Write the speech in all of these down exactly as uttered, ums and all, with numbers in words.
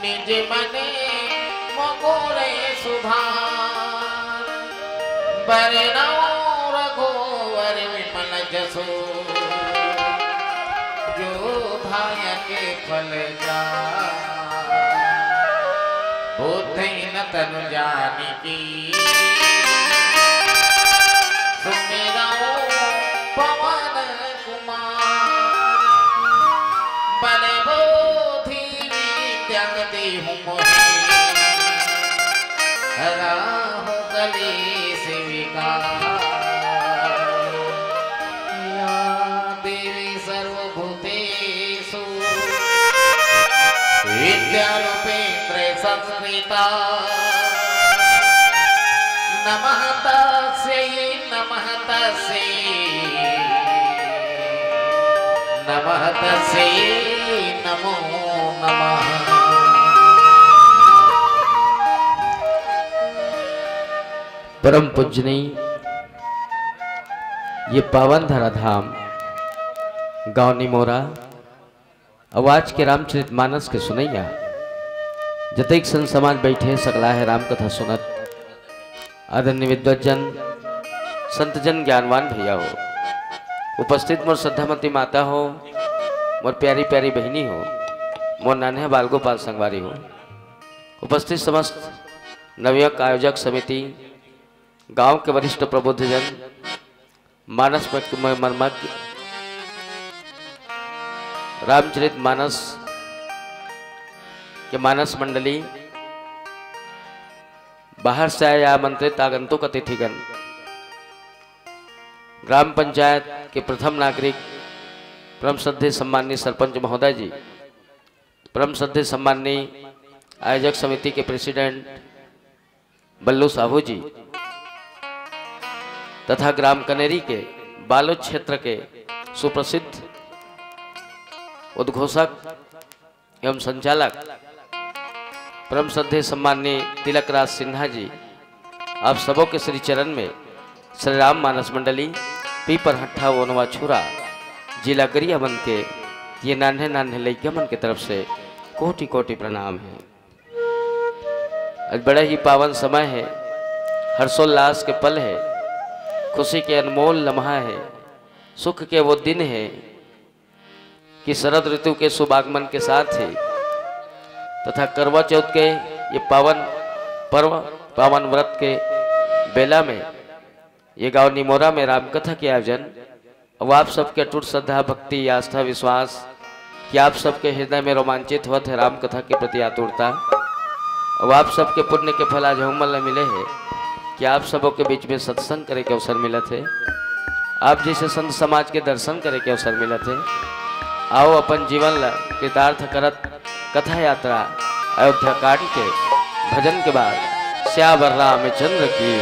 निज मने मोकोरे सुधार, बरनउँ रघुवर विमल जसु, जो धायक फल जा। बुद्धिहीन तनु जानिके, सुमिरउँ पवन कुमार। बल बुद्धि विद्या देहु मोहि, हरहु कलेस विकार। या देवी सर्वभूतेषु विद्यारूपेण संस्थिता। नमः तस्यै, नमः तस्यै, नमः तस्यै, नमो नमः। परम पूजनीय ये पावन धराधाम गांव निमोरा, अउ आज के रामचरित मानस के सुनइया जतेक संत समाज बइठे, सकला हे राम कथा सुनत, आदरणीय विद्वत जन, संत जन, ज्ञानवान भैया हो, उपस्थित मोर श्रद्धामती माता हो, मोर प्यारी प्यारी बहिनी हो, मोर नान्हे बाल गोपाल संगवारी हो, उपस्थित समस्त नवयुवक आयोजक समिति, गांव के वरिष्ठ प्रबुद्ध जन, मानस मर्मज्ञ, रामचरित मानस के मानस मंडली, बाहर से आए आमंत्रित आगंतुक अतिथिगण, ग्राम पंचायत के प्रथम नागरिक, परम श्रद्धेय सम्माननीय सरपंच महोदय जी, परम श्रद्धेय सम्माननीय आयोजक समिति के प्रेसिडेंट बल्लू साहू जी तथा ग्राम कनेरी के बालोद क्षेत्र के सुप्रसिद्ध उद्घोषक एवं संचालक परम श्रद्धेय सम्माननीय तिलक राज सिन्हा जी, आप सबों के श्री चरण में श्री राम मानस मंडली, पीपर हट्ठा, ओनवा छुरा, जिला गरियाबंद के ये नान्हे नान्हे लइका मन के तरफ से कोटि कोटि प्रणाम हे। आज बड़ा ही पावन समय हे, हर्षोल्लास के पल हे, खुशी के अनमोल लम्हा हे, सुख के वो दिन हे कि शरद ऋतु के शुभ आगमन के साथ ही तथा करवा चौथ के ये पावन पर्व, पावन व्रत के बेला में ये गांव निमोरा में रामकथा के आयोजन, अउ आप सबके अटूट श्रद्धा, भक्ति, आस्था, विश्वास कि आप सबके हृदय में रोमांचित होत हे रामकथा के प्रति आतुरता, अउ आप सबके पुण्य के फल आज हमन ला मिले हे कि आप सबो के बीच में सत्संग करे के अवसर मिलत हे, आप जैसे संत समाज के दर्शन करे के अवसर मिलत हे। आओ अपन जीवन ला कृतार्थ करत कथा यात्रा अयोध्या कांड के भजन के बाद सियावर रामचंद्र की।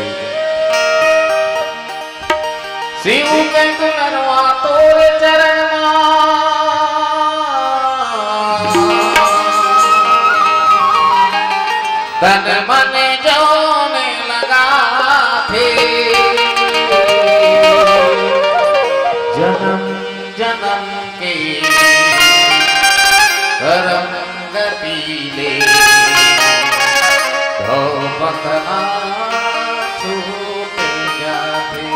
शिव के सुनरवा तोर चरण मा, तन मन जौन लगा थे, जन्म जन्म के करम गति ले, तो बतना छूट जाथे।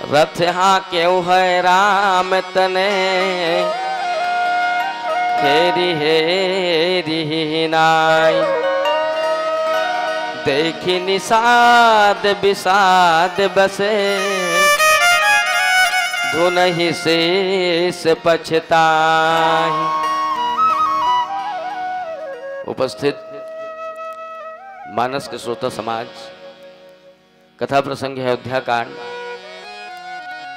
रथ हाँकेउ है राम तने, हेरि हेरि नाई। देखि निषाद विषाद बसे, धुनहि शेष पछताई। उपस्थित मानस के श्रोता समाज, कथा प्रसंग है अयोध्या कांड।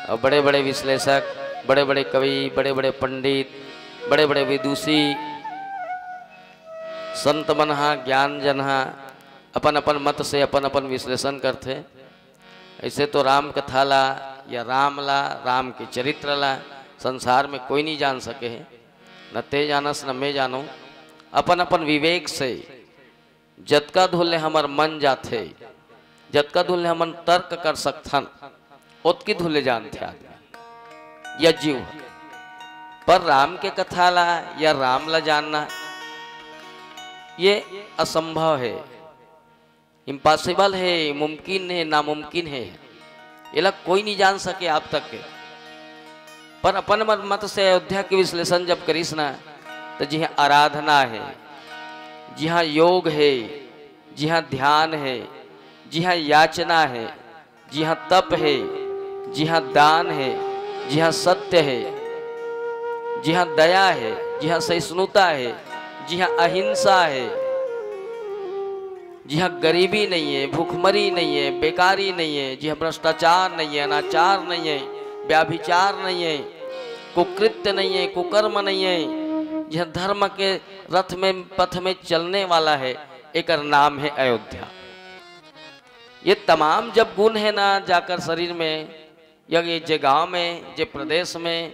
और बड़े बड़े विश्लेषक, बड़े बड़े कवि, बड़े बड़े पंडित, बड़े बड़े विदुषी संत मन हा, ज्ञान जन हा अपन अपन मत से अपन अपन विश्लेषण करथे। ऐसे तो राम कथा ला या राम ला, राम के चरित्र ला संसार में कोई नहीं जान सके है, न ते जानस न मैं जानों। अपन अपन विवेक से जतका धुन ले हमर मन जाथे, जतका धुन ले हमन तर्क कर सकथन, ओतकी धुन ले जानथे आदमी या जीव ह। पर राम के कथा ला या राम ला जानना, ये असंभव है, इम्पॉसिबल है, मुमकिन है, नामुमकिन है। एला कोई नहीं जान सके आप तक के। पर अपन मन मत से अयोध्या के विश्लेषण जब करिस ना, तो जिहाँ आराधना है, जिहाँ योग है, जिहाँ ध्यान है, जिहाँ याचना है, जिहाँ तप है, जिहाँ दान है, जिहाँ सत्य है, जिहाँ दया है, जिहाँ सहिष्णुता है, जिहाँ अहिंसा है, जिहाँ गरीबी नहीं है, भुखमरी नहीं है, बेकारी नहीं है, जिहाँ भ्रष्टाचार नहीं है, अनाचार नहीं है, व्याभिचार नहीं है, कुकृत्य नहीं है, कुकर्म नहीं है, जिहाँ धर्म के रथ में, पथ में चलने वाला है, एकर नाम है अयोध्या। ये तमाम जब गुण है ना, जाकर शरीर में या ये जे गांव में, जे प्रदेश में,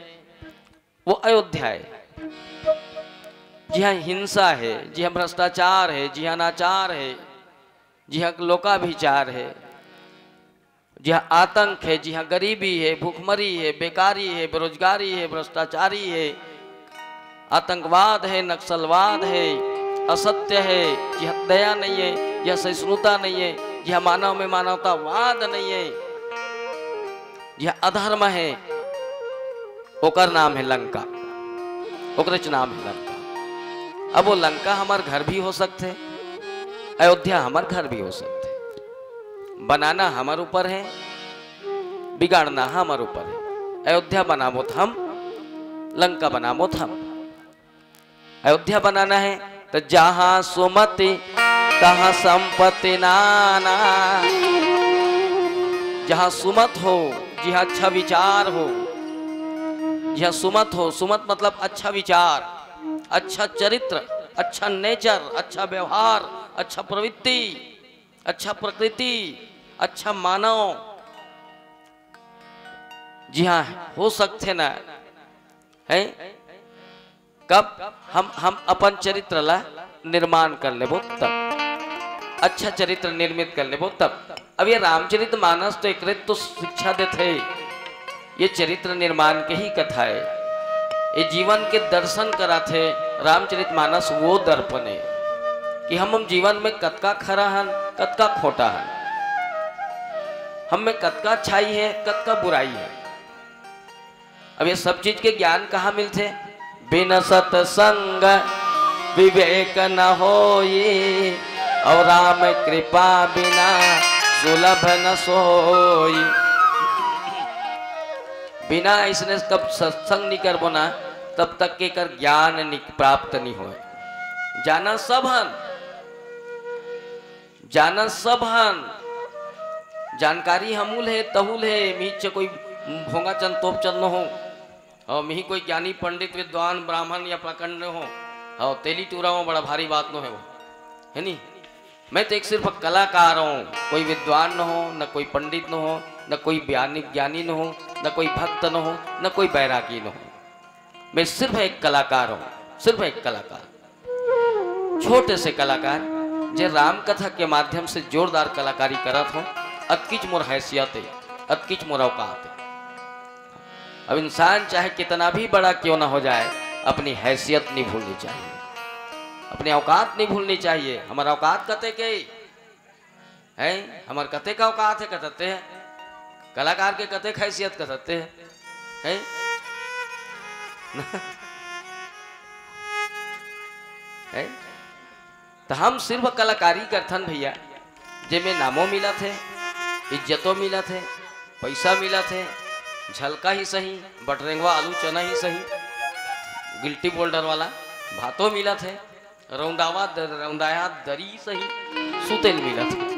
वो अयोध्या है। जिहाँ हिंसा है, जिहाँ भ्रष्टाचार है, जिहाँ अनाचार है, जिहाँ लोकाभिचार है, जिहाँ आतंक है, जिहाँ गरीबी है, भुखमरी है, बेकारी है, बेरोजगारी है, भ्रष्टाचारी है, आतंकवाद है, नक्सलवाद है, असत्य है, जिहाँ दया नहीं है, जिहाँ सहिष्णुता नहीं है, जिहाँ मानव में मानवतावाद नहीं है, जिहाँ अधर्म है, ओकर नाम है लंका, ओकरेच नाम है लंका। अब वो लंका हमर घर भी हो सकथे, अयोध्या हमर घर भी हो सकथे। बनाना हमर ऊपर है, बिगाड़ना हमर ऊपर है। अयोध्या बनाबो त हम, लंका बनाबो त हम। अयोध्या बनाना है तो जहाँ सुमति तहाँ संपत्ति नाना। जहाँ सुमत हो, जहाँ अच्छा विचार हो, जहाँ सुमत हो, सुमत मतलब अच्छा विचार, अच्छा चरित्र, अच्छा नेचर, अच्छा व्यवहार, अच्छा प्रवृत्ति, अच्छा प्रकृति, अच्छा मानव, जिहाँ हो सकथे ना, है कब हम हम अपन चरित्र ला निर्माण कर लेबो तब, अच्छा चरित्र निर्मित कर लेबो तब। अब ये रामचरित मानस तो एकरे तो शिक्षा देथे, ये चरित्र निर्माण के ही कथा है, ये जीवन के दर्शन कराथे। रामचरित मानस वो दर्पण है कि हम हम जीवन में कतका खरा हन, कतका खोटा हन, हम में कतका अच्छाई है, कतका बुराई है। अब ये सब चीज के ज्ञान कहाँ मिलथे? बिन सत्संग विवेक न होई, और राम कृपा बिना सुलभ न सोई। बिना इसने कब सत्संग नहीं करबो ना, तब तक के कर ज्ञान नि-, प्राप्त नहीं होए। जाना सब हन, जाना सब हन, जानकारी हमूल है, तहुल है, मीच कोई भोंगा चंद तोप चंद न हो। और मिही कोई ज्ञानी पंडित विद्वान ब्राह्मण या प्रकंड न हो, और तेली टूरा हो, बड़ा भारी बात न हो, है नी? मैं तो एक सिर्फ कलाकार हूँ, कोई विद्वान न हो, न कोई पंडित न हो, न कोई ज्ञानी, ज्ञानी न हो, न कोई भक्त न हो, न कोई बैरागी न हो। मैं सिर्फ एक कलाकार हूँ, सिर्फ एक कलाकार, छोटे से कलाकार, जे राम कथा के माध्यम से जोरदार कलाकारी करत हो। अतकीच मोर हैसियत है, अतकीच मोर औकात है। अब इंसान चाहे कितना भी बड़ा क्यों ना हो जाए, अपनी हैसियत नहीं भूलनी चाहिए, अपनी औकात नहीं भूलनी चाहिए। हमारा औकात कते के है, हमार कते का औकात है, कतते है। कलाकार के कतेक हैसियत कर सकते हैं, हैं? हैं? तो हम सिर्फ कलाकारी करथन भैया, जेमे नामो मिलत हे, इज्जतो मिलत हे, पैसा मिलत हे, झलका ही सही, बटरेंगवा आलू चना ही सही, गिल्टी बोल्डर वाला भातो मिलत हे, रौंदावा द-, रौंदाया दरी सही, सुते ल मिलत हे।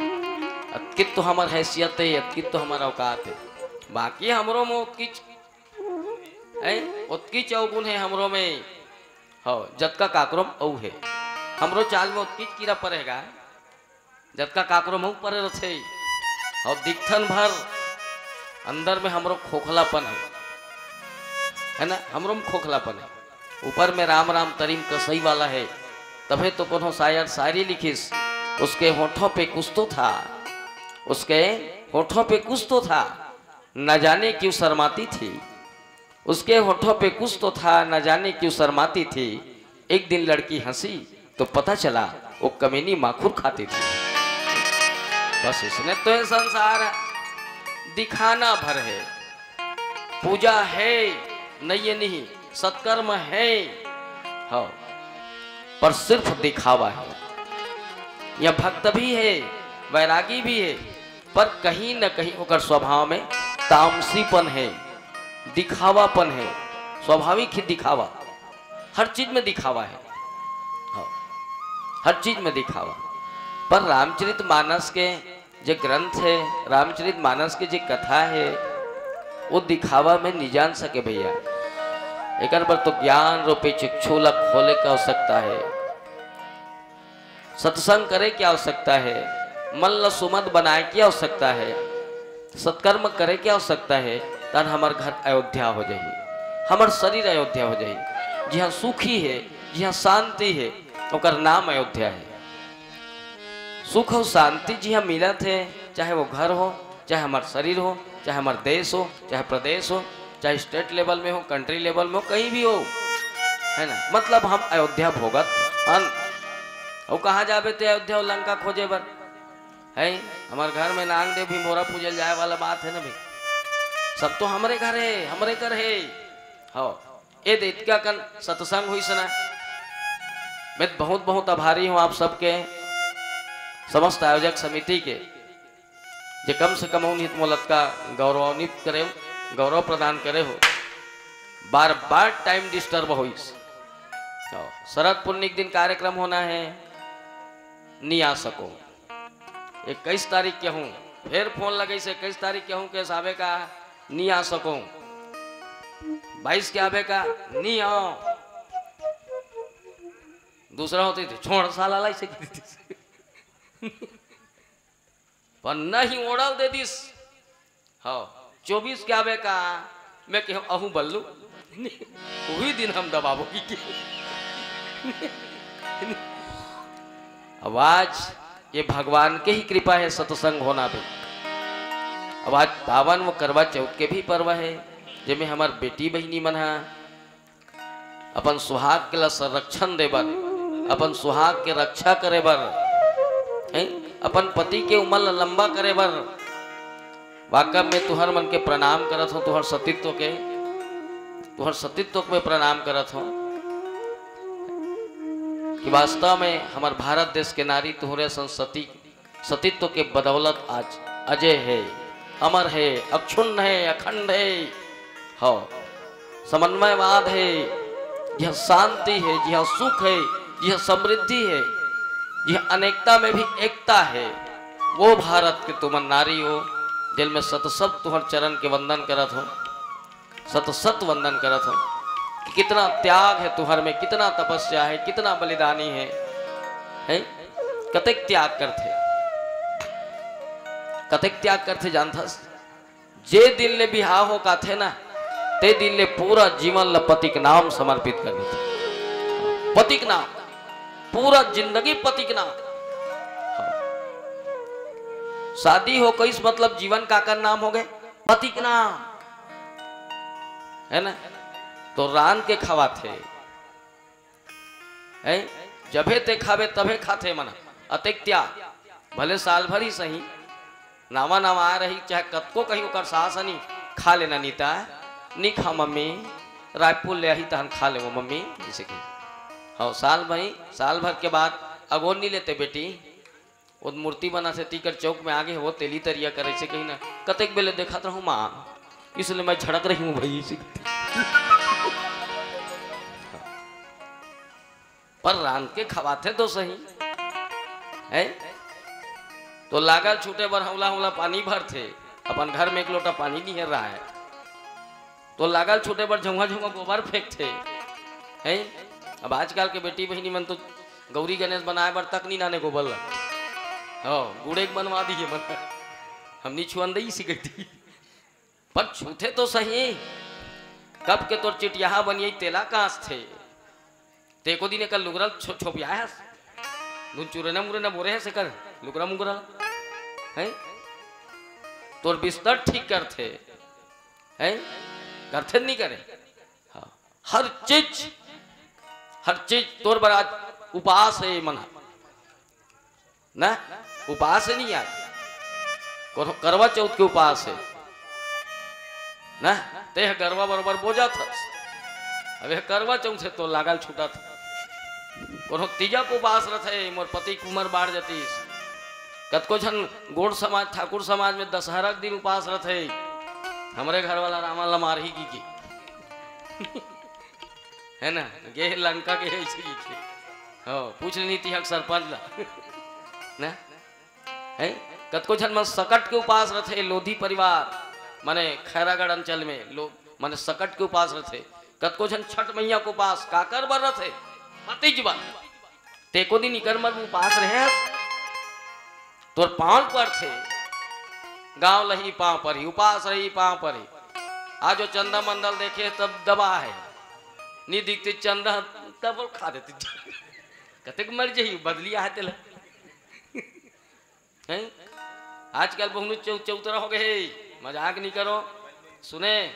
अतकित तो हमर हैसियत हे, अतकित तो हमर औकात हे। बाकी हमरो में ओतकीच, हैं, ओतकीच अवगुण हे हमरो में। हव, जतका काकरो में अउ हे। हमरो चाल में ओतकीच कीरा परेगा, जतका काकरो में परे रथे। हव, दिखथन भर, अंदर में हमरो खोखलापन हे, है ना? हमरो में खोखलापन हे। ऊपर में राम राम तरी म कसई वाला हे, तभे तो कोनो शायर शायरी लिखिस, "उसके होठों पे कुछ तो था, उसके होठों पे कुछ तो था, न जाने क्यों शर्माती थी।" उसके होठों पे कुछ तो था, न जाने क्यों शर्माती थी। एक दिन लड़की हंसी तो पता चला वो कमीनी माखुर खाती थी। बस इसने तो ये संसार दिखाना भर हे, पूजा हे नहीं, ये नहीं, सत्कर्म हे, हाँ, पर सिर्फ दिखावा हे। या भक्त भी हे, वैरागी भी हे, पर कहीं न कहीं ओकर स्वभाव में तामसीपन हे, दिखावापन हे, स्वाभाविक ही दिखावा, हर चीज में दिखावा हे, हाँ, हर चीज में दिखावा। पर रामचरित मानस के जे ग्रंथ हे, रामचरित मानस के जे कथा हे, वो दिखावा में नहीं जान सके भैया। एकर बर तो ज्ञान रूपी चक्षु ला खोले के आवश्यकता हे। सत्संग करे के आवश्यकता हे, मन ल सुमध बनाए के आवश्यकता हे, सत्कर्म करे के आवश्यकता हे, तहन हमर घर अयोध्या हो जाही, हमर शरीर अयोध्या हो जाही। जिहाँ सुखी हे, जिहाँ शांति हे, ओकर नाम अयोध्या हे। सुख अउ शांति जिहाँ मिलत हे, चाहे वो घर हो, चाहे हमर शरीर हो, चाहे हमर देश हो, चाहे प्रदेश हो, चाहे स्टेट लेवल में हो, कंट्री लेवल में हो, कहीं भी हो, है ना? मतलब हम अयोध्या भोगत हन। अउ कहाँ जाबे ते अयोध्या अउ लंका खोजे बर? है, हमर घर में नांग देव भी मोरा पूजल जाए वाला बात है ना भाई। सब तो हमरे घर हे, हमरे घर हे। हव, ए दे इतका कन सत्संग होइस ना। मैं बहुत बहुत आभारी हूँ आप सबके, समस्त आयोजक समिति के, जे कम से कम उन्हीं मोला अतका गौरवान्वित करे हो, गौरव प्रदान करे हो। बार बार टाइम डिस्टर्ब होइस। तो शरद पुन्नी के दिन कार्यक्रम होना हे, नहीं आ सको। इक्कीस तारीख के हूँ, फिर फोन लगइस, इक्कीस तारीख के हूँ, कइस आबे का, नहीं आ सको। बाईस के आबे का, नहीं आओ। दूसरा होती थी, छोड़ साला लाई से। पर नहीं ओढ़ल दे दिस। हाँ, चौबीस के आबे का, मैं कहे अहूँ बल्लू। वही दिन हम दबाबो की के। अब आज ये भगवान के ही कृपा हे सत्संग होना भी। अब आज पावन वो करवा चौथ के भी पर्व हे, जेमे हमर बेटी बहिनी मन हा अपन सुहाग के ला संरक्षण दे बर, अपन सुहाग के रक्षा करे बर, हैं? अपन पति के उमर ला लंबा करे बर। वाकई में तुहर मन के प्रणाम करत हों, तुहर सतीत्व के, तुहर सतीत्व के प्रणाम करत हों कि वास्तव में हमर भारत देश के नारी तुहरे असन सती सतीत्व के बदौलत आज अजय हे, अमर हे, अक्षुण्ण हे, अखंड हे। हव, समन्वयवाद हे, जिहाँ शांति हे, जिहाँ सुख हे, जिहाँ समृद्धि हे, जिहाँ अनेकता में भी एकता हे, वो भारत के तुमन नारी हो, जेल में सत सत तुहर चरण के वंदन करत हों। सत सत वंदन करत हों कि कितना त्याग हे तुहर में, कितना तपस्या हे, कितना बलिदानी हे, हैं? कतेक त्याग करथे, कतेक त्याग करथे जानथस? जे दिन ले बिहाव हो काथे ना, ते दिन ले पूरा जीवन ल पति के नाम समर्पित कर देथे। पति के नाम, पूरा जिंदगी पति के नाम। शादी हो कइस मतलब जीवन काकर नाम हो गे? पति के नाम, है ना? तो रांध के खवाथे, हैं? जभे ते खाबे तभे खाथे मन, अतेक त्याग, भले साल भर ही सही। नावा नावा आए रही, चाहे कतको कही ओकर सास ह नी, "खा लेना नीता, नी खा मम्मी, रायपुर ले आही तहन खा लेवो मम्मी," जइसे कही। हव, साल भई, साल भर के बाद अगोर नी लेते बेटी, वो मूर्ति बनाथे तीकर चौक में आगे, वो तेली तरिया करे से कही ना, "कतेक बेले देखत रहूं माँ, इसलिए मैं झड़क रही हूँ भई," इसे कही। पर रांध के खवाथे तो सही, है? तो लागल छूटे बर हौला हौला पानी भरथे, अपन घर में एक लोटा पानी नियर रहा है, तो लागल छूटे बर झौंहा झौंहा गोबर फेंकथे, है? अब आजकल के बेटी बहिनी मन तो गौरी गणेश बनाए बर तक नी लाने गोबर ला, हो, गुड़े के बनवा दिए मन, हम नी छुअन दई इसी गई। पर छूथे तो सही, कब के तोर चिटियाहा बनियई तेला कांसथे। ते एको दिन एकर लुगरा ल छो-, छोपियाए हस। धुन चुरेना मुरेना बोरे हस एकर लुगरा मुगरा ल। हैं? तोर बिस्तर ठीक करथे। हैं? करथे नी करे? हाँ। हर चीज, हर चीज तोर बर आज उपास हे ये मन ह। ना, उपास हे नी आज। कोनो करवा चौथ के उपास हे। ना, ते ह गरवा बरोबर बोजत हस। अब ये करवा चौथ हे तो लागल छूटत। कोनो तीजा के उपास रथे, मोर पति के उमर बाढ़ जतिस। कतको झन गोंड़ समाज, ठाकुर समाज में दशहरा के दिन उपास रथे। हमरे घर वाला रावण ला मारही की, की। है ना, गे लंका के ऐसे ही थे। हो, पूछ लेनी तिहक सरपंच ला। ना? है? कतको झन मन सकट के उपास रथे, लोधी परिवार, माने खैरागढ़ अंचल में लो-, माने सकट के उपास रथे। कतको झन छठ मैया के उपास, काकर बर रथे? पतिज बर। ते एको दिन इकर मन उपास रहे हस? तोर पाँव परथे, गाँव लही पाँव परही, उपास रही पाँव परही। आज वो चंदा मंदल देखे तब दबा हे, नी दिखते चंदा तब वो खा देते। कतेक मर जही, बदली आहे तेला। हैं? आजकल बहुनु चौ-, चौतरा हो गए हे, मजाक नी करो। सुने,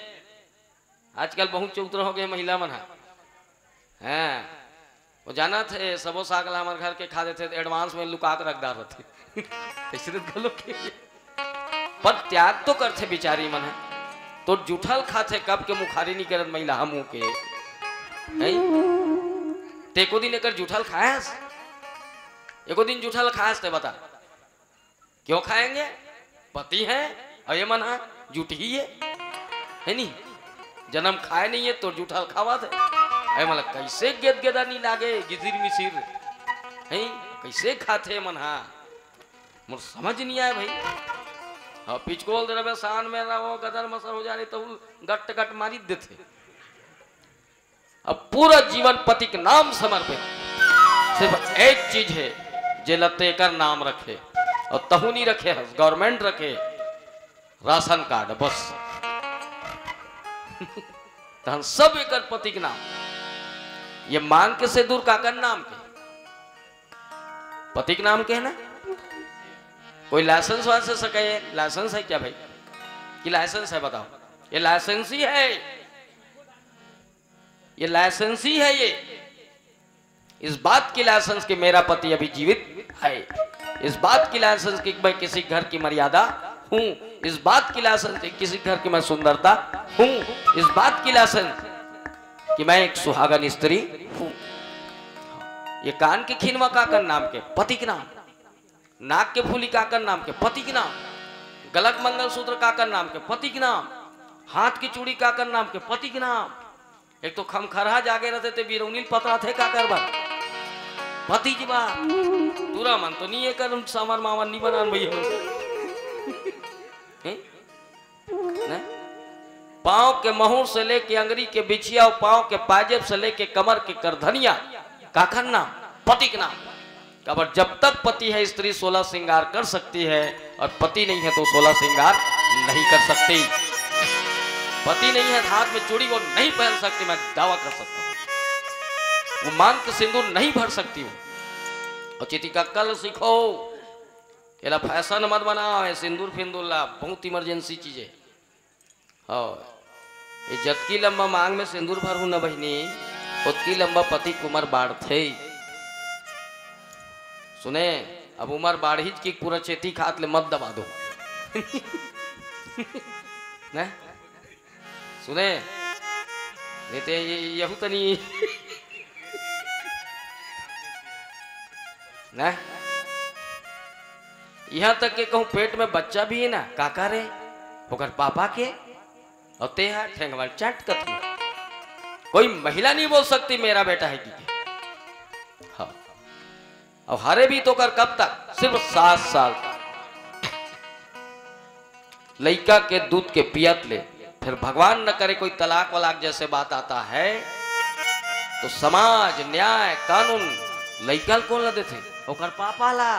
आजकल बहुत चौतरा हो गए महिला मन ह। हैं, वो जानत हे, सबो साग ला हमर घर के खा देथे, advance में लुका के रख डारत हे। ऐसे तो घलो के। पर त्याग तो करथे बिचारी मन ह। तो जूठल खाथे, कब के मुखारी नी करत महिला ह मुँह के। हैं? ते एको दिन एकर जूठल खायस? एको दिन जूठल खायस ते बता। क्यों खाएंगे? पति है, अउ ये मन ह जूठही हे, हे नी? जनम खाए नहीं हे, तो जूठल खावत हे। अरे मतलब, कैसे गेदगेदा नी लागे, गिसिर मिसिर, हैं? कैसे खाथे मन ह? मोर समझ नहीं आए भाई। हाँ, पिचकोल दे रहे, शान में रहो, गदर मसर हो जाने, तो गट गट मारी देथे। अब पूरा जीवन पति के नाम समर्पित। सिर्फ एक चीज हे, जेला तेकर नाम रखे, अउ तहूँ नी रखे हस, government रखे, राशन कार्ड, बस। तहन सब एकर पति के नाम। ये मांग के सिंदूर काकर नाम के? पति के नाम के हे ना? कोई license वाइसेंस हे का? ये license हे क्या भाई? कि license हे, बताओ। ये license ही हे। ये license ही हे ये। इस बात की license कि मेरा पति अभी जीवित है, इस बात की license कि मैं किसी घर की मर्यादा हूँ, इस बात की license कि किसी घर की मैं सुंदरता हूँ, इस बात की license कि मैं एक सुहागन स्त्री हूँ। ये कान के खिनवा काकर नाम के? पति के नाम। नाक के फूली काकर नाम के? पति के नाम। गला के मंगलसूत्र काकर नाम के? पति के नाम। हाथ की चूड़ी काकर नाम के? पति के नाम। एक तो खमखरहा जागे रथे ते बिरौनी ल पतराथे काकर बर? पति के बर। टूरा मन तो नी एकर सामर मामर नी बनान भैया मन। हैं? ना? पाँव के महुर से लेके अंगरी के बिछिया अउ पाँव के पाजेब से लेके कमर के करधनिया, काकर नाम? पति के नाम। काबर जब तक पति है, स्त्री सोलह श्रृंगार कर सकती है, और पति नहीं है तो सोलह श्रृंगार नहीं कर सकती। पति नहीं है, हाथ में चूड़ी वो नहीं पहन सकती, मैं दावा कर सकता हूँ। वो मांग के सिंदूर नहीं भर सकती वो। अउ चितिका कल सीखो, एला फैशन मत बनाओ, ये सिंदूर फिंदूर ला, बहुत इमरजेंसी चीज हे। हाँ, ये जतकी लंबा मांग में सिंदूर भरहू न बहिनी, ओतकी लंबा पति के उमर बाढ़थे। सुने, अब उमर बाढ़िच कि पूरा चेती खात ले मत दबा दो। ना सुने, नहीं ते ये, यहू तनी ना। यहाँ तक के कहूँ पेट में बच्चा भी है ना, काका रे, ओकर पापा के, और ते हा ठेंगवा चाट कथी। कोई महिला नहीं बोल सकती मेरा बेटा है कि। हाँ। और हरे भी तो कर कब तक? सिर्फ सात साल तक। लइका के दूध के पियत ले, फिर भगवान न करे कोई तलाक वलाक जैसे बात आता है, तो समाज, न्याय, कानून लइका ल कोन ला देथे? ओकर पापा ला।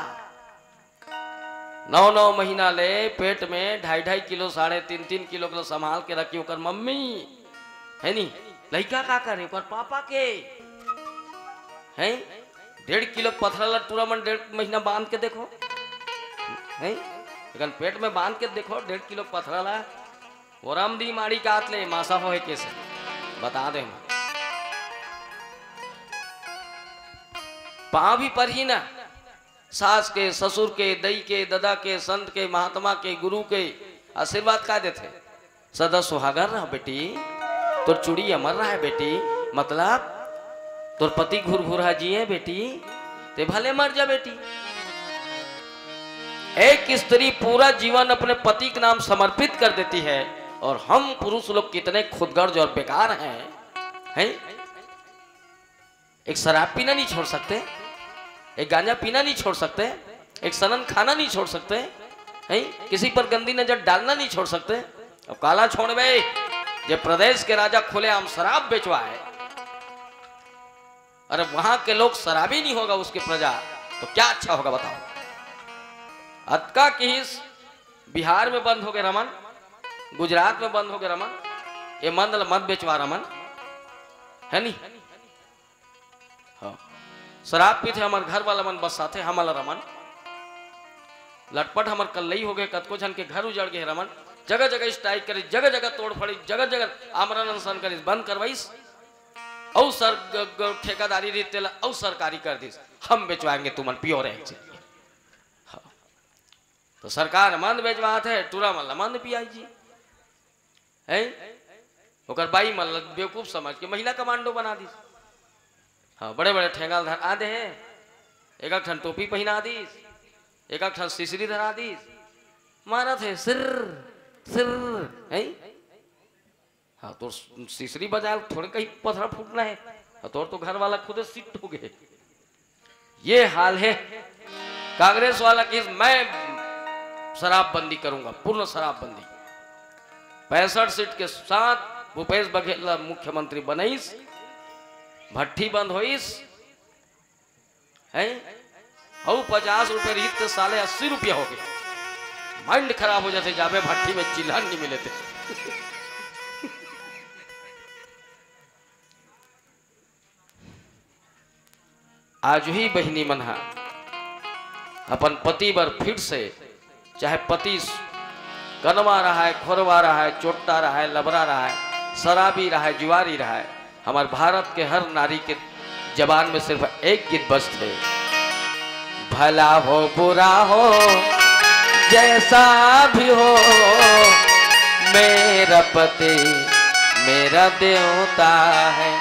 नौ नौ महीना ले पेट में ढाई ढाई किलो, साढ़े तीन तीन किलो के संभाल के रखी ओकर मम्मी, है नी? लइका का करे? ओकर पापा के, हैं? डेढ़ किलो पथरा ला टूरा मन डेढ़ महीना बांध के देखो, हैं? लेकिन पेट में बांध के देखो डेढ़ किलो पथरा ला, वो रामदी माड़ी काट ले, मासा होए कैसे? बता दे हम। पाँव भी परही ना, सास के, ससुर के, दई के, ददा के, संत के, महात्मा के, गुरु के आशीर्वाद का देथे? सदा सुहागन रह बेटी, तोर चूड़ी अमर रहे बेटी, मतलब तोर पति घुरघुरा जिए बेटी, ते भले मर जा बेटी। एक स्त्री पूरा जीवन अपने पति के नाम समर्पित कर देती है, और हम पुरुष लोग कितने खुदगर्ज और बेकार हैं, हैं? एक शराब पीना नहीं छोड़ सकते, एक गांजा पीना नहीं छोड़ सकते, एक सनन खाना नहीं छोड़ सकते, हैं? किसी पर गंदी नजर डालना नहीं छोड़ सकते। अब काला छोड़बे, जे प्रदेश के राजा खुलेआम शराब बेचवाए, अरे वहां के लोग शराबी नहीं होगा उसकी प्रजा, तो क्या अच्छा होगा बताओ? अतका किहिस बिहार में बंद हो गए रमन, गुजरात में बंद हो गए रमन, ये मंद ल मत बेचवा रमन, है नी? हाँ। शराब पीथे हमर घर वाला मन बसाथे हमला रमन। लटपट हमर कल्लई हो गए, कतको झन के घर उजड़ गए रमन। जगह जगह स्ट्राइक करिस, जगह जगह तोड़ फड़िस, जगह जगह आमरण अनशन करिस, बंद करवाइस। अउ सर ग- ग- ठेकेदारी रहिस तेला अउ सरकारी कर दिस, हम बेचवाएंगे तुमन पियो रहे से। हाँ। तो सरकार मंद बेचवात है, टूरा मन ला मंद पियाई जी। हैं? ओकर बाई मन ला बेवकूफ समझ के महिला कमांडो बना दिस। हाँ, बड़े बड़े ठेंगा ल धरा दे हे, एक एक ठन टोपी पहिना दिस, एक एक ठन सिसरी धरा दिस, मारत हे सिर सिर, हैं? हाँ, तोर सिसरी बजाए ल थोड़े कहीं पथरा फूटना है। हाँ, तोर तो घर वाला खुदे सिट हो गए। ये हाल है कांग्रेस वाला कि मैं शराबबंदी करूंगा, पूर्ण शराबबंदी। पैंसठ सीट के साथ भूपेश बघेल ला मुख्यमंत्री बनइस, भट्ठी बंद होइस, हैं? अउ पचास रुपये रहिस ते साले अस्सी रुपया हो गए। माइंड खराब हो जाते, जाबे भट्ठी में चिल्हन नहीं मिले थे। आज ही बहिनी मन हा अपन पति बर फिर से, चाहे पति कनवा रहा है, खोरवा रहा है, चोट्टा रहा है, लबरा रहा है, शराबी रहा है, जुआरी रहा है, हमार भारत के हर नारी के जबान में सिर्फ एक गीत बजथे, भला हो बुरा हो जैसा भी हो, मेरा पति मेरा देवता है।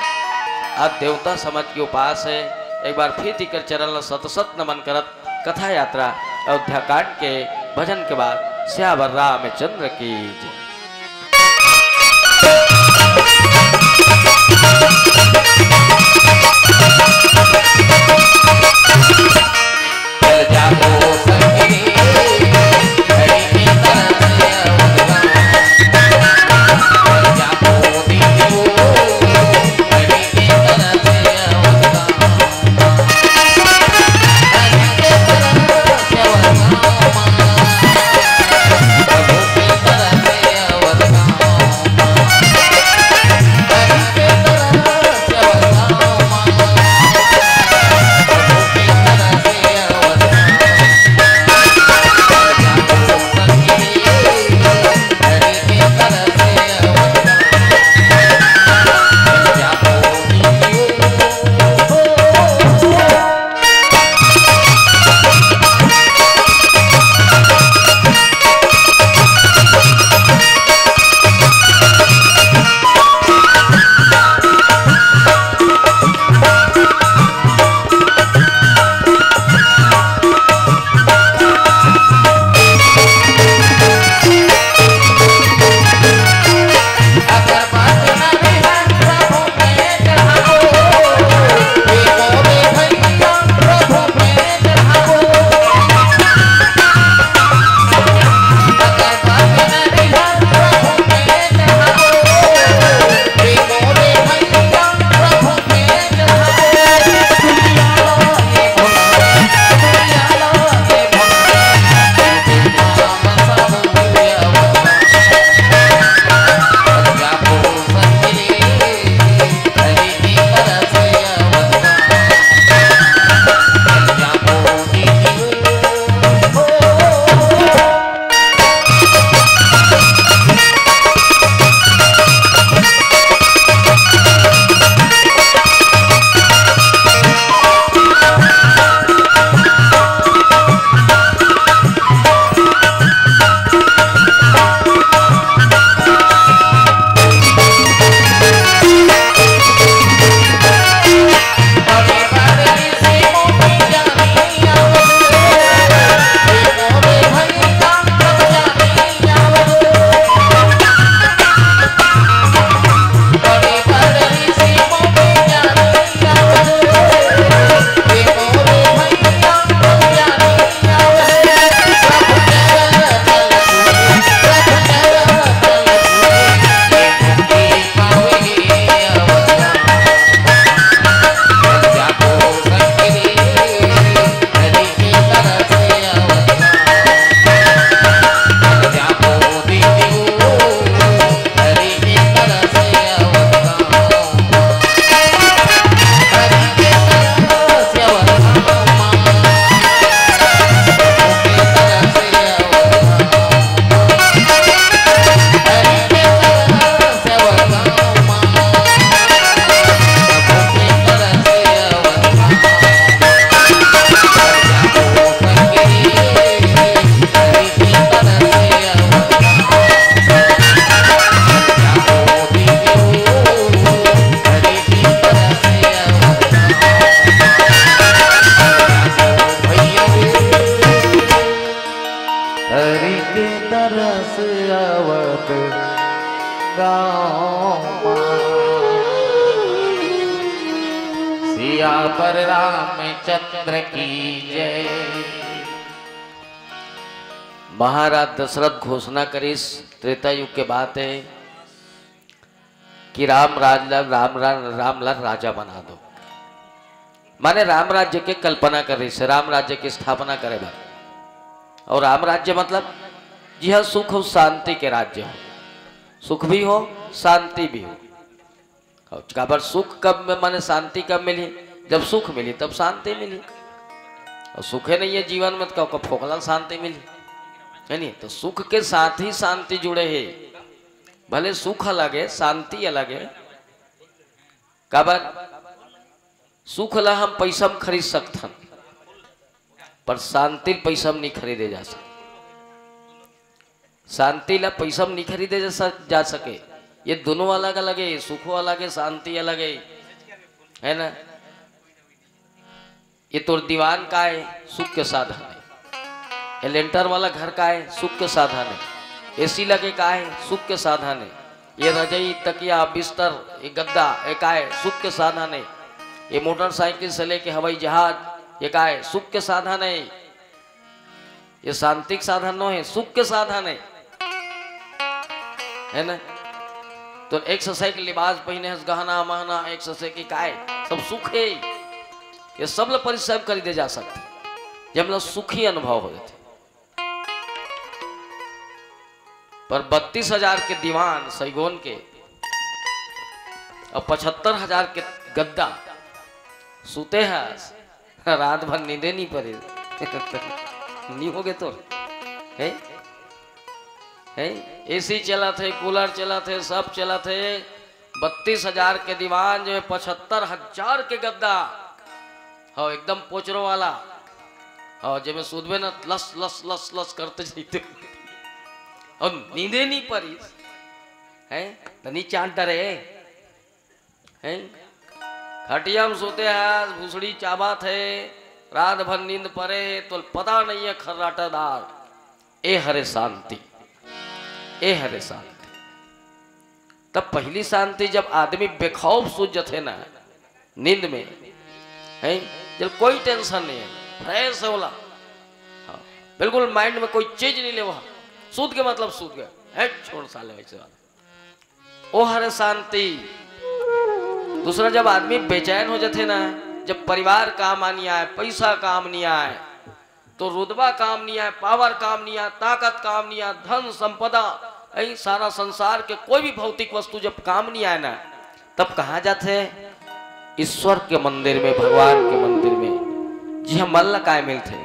आज देवता समझ के उपास है। एक बार फिर इकर चरण ला सत सत नमन करत कथा यात्रा अयोध्या कांड के भजन के बाद सियावर रामचंद्र की जय। गाँव मा। सियावर रामचंद्र की जय। महाराज दशरथ घोषणा करिस, त्रेता युग के बात हे, कि राम राज ला, राम रा-, राम ला राजा बना दो। माने राम राज्य के कल्पना करिस, राम राज्य के स्थापना करे बर। अउ राम राज्य मतलब जिहाँ सुख अउ शांति के राज्य हो, सुख भी हो, शांति भी हो। अउ काबर सुख कब में, माने शांति कब मिली? जब सुख मिली तब शांति मिली। अउ सुखे नइ हे जीवन में, त का, का फोकला शांति मिली? हे नहीं? तो सुख के साथ ही शांति जुड़े हे। भले सुख अलग हे, शांति अलग हे। काबर? सुख ला हम पैसा में खरीद सकथन, पर शांति पैसा में नहीं खरीदे जा सके। शांति ला पैसा में नहीं खरीदे जा स-, जा सके। ये दोनों अलग अलग हे, सुखो अलग हे, शांति अलग हे, हे ना? ये तोर दीवान काय हे? सुख के साधन हे। ये लेंटर वाला घर काय हे? सुख के साधन हे। एसी लगे काय हे? सुख के साधन हे। ये रजई, तकिया, बिस्तर, ये गद्दा, ये काय हे? सुख के साधन हे। ये मोटरसाइकिल से लेके हवाई जहाज, ये काय हे? सुख के साधन हे। ये शांति के साधन नो हे, सुख के साधन हे, हे ना? तो एक ससे के लिबास पहिने हस, गहना महना, एक ससे के काय, सब सुख हे। ये सब ला परिश्रम करी दे जा सकथे, जेमला सुखी अनुभव हो जाथे। पर बत्तीस हजार के दीवान सैगोन के अउ पचहत्तर हजार के गद्दा सुते हस, रात भर नींदे नहीं परे। नहीं होगे तोर, हे? हे? एसी चलत हे, कूलर चलत हे, सब चलत हे। बत्तीस हजार के दीवान, जेमे पचहत्तर हजार के गद्दा, हव, एकदम पोचरो वाला, हव, जेमे सुतबे न, लस लस लस लस करते जइते, अउ नींदे नहीं परिस, हे? त नहीं चाट डरे, हे? खटिया में सुते हस, भुसड़ी चाबत हे, रात भर नींद परे हे, तोला पता नहीं हे खर्राटादार। ए हरे शांति, ए हरे शांति। तब पहिली शांति, जब आदमी बेखौफ सुत जथे ना नींद में, हे, जब कोई टेंशन नहीं हे, फ्रेश हे ओला, हाँ, बिल्कुल माइंड में कोई चीज नहीं लेवा, सुत के मतलब सुत गए, हे, छोड़ साले, वैसे वाला। ओ हरे शांति। दूसरा, जब आदमी बेचैन हो जाथे ना, जब परिवार काम आ नहीं आए, पैसा काम नहीं आए, तो रुतबा काम नहीं आए, पावर काम नहीं आए, ताकत काम नहीं आए, धन संपदा, यही सारा संसार के कोई भी भौतिक वस्तु जब काम नहीं आए ना, तब कहाँ जाथे? ईश्वर के मंदिर में, भगवान के मंदिर में। जिहाँ मन ला काय मिलथे?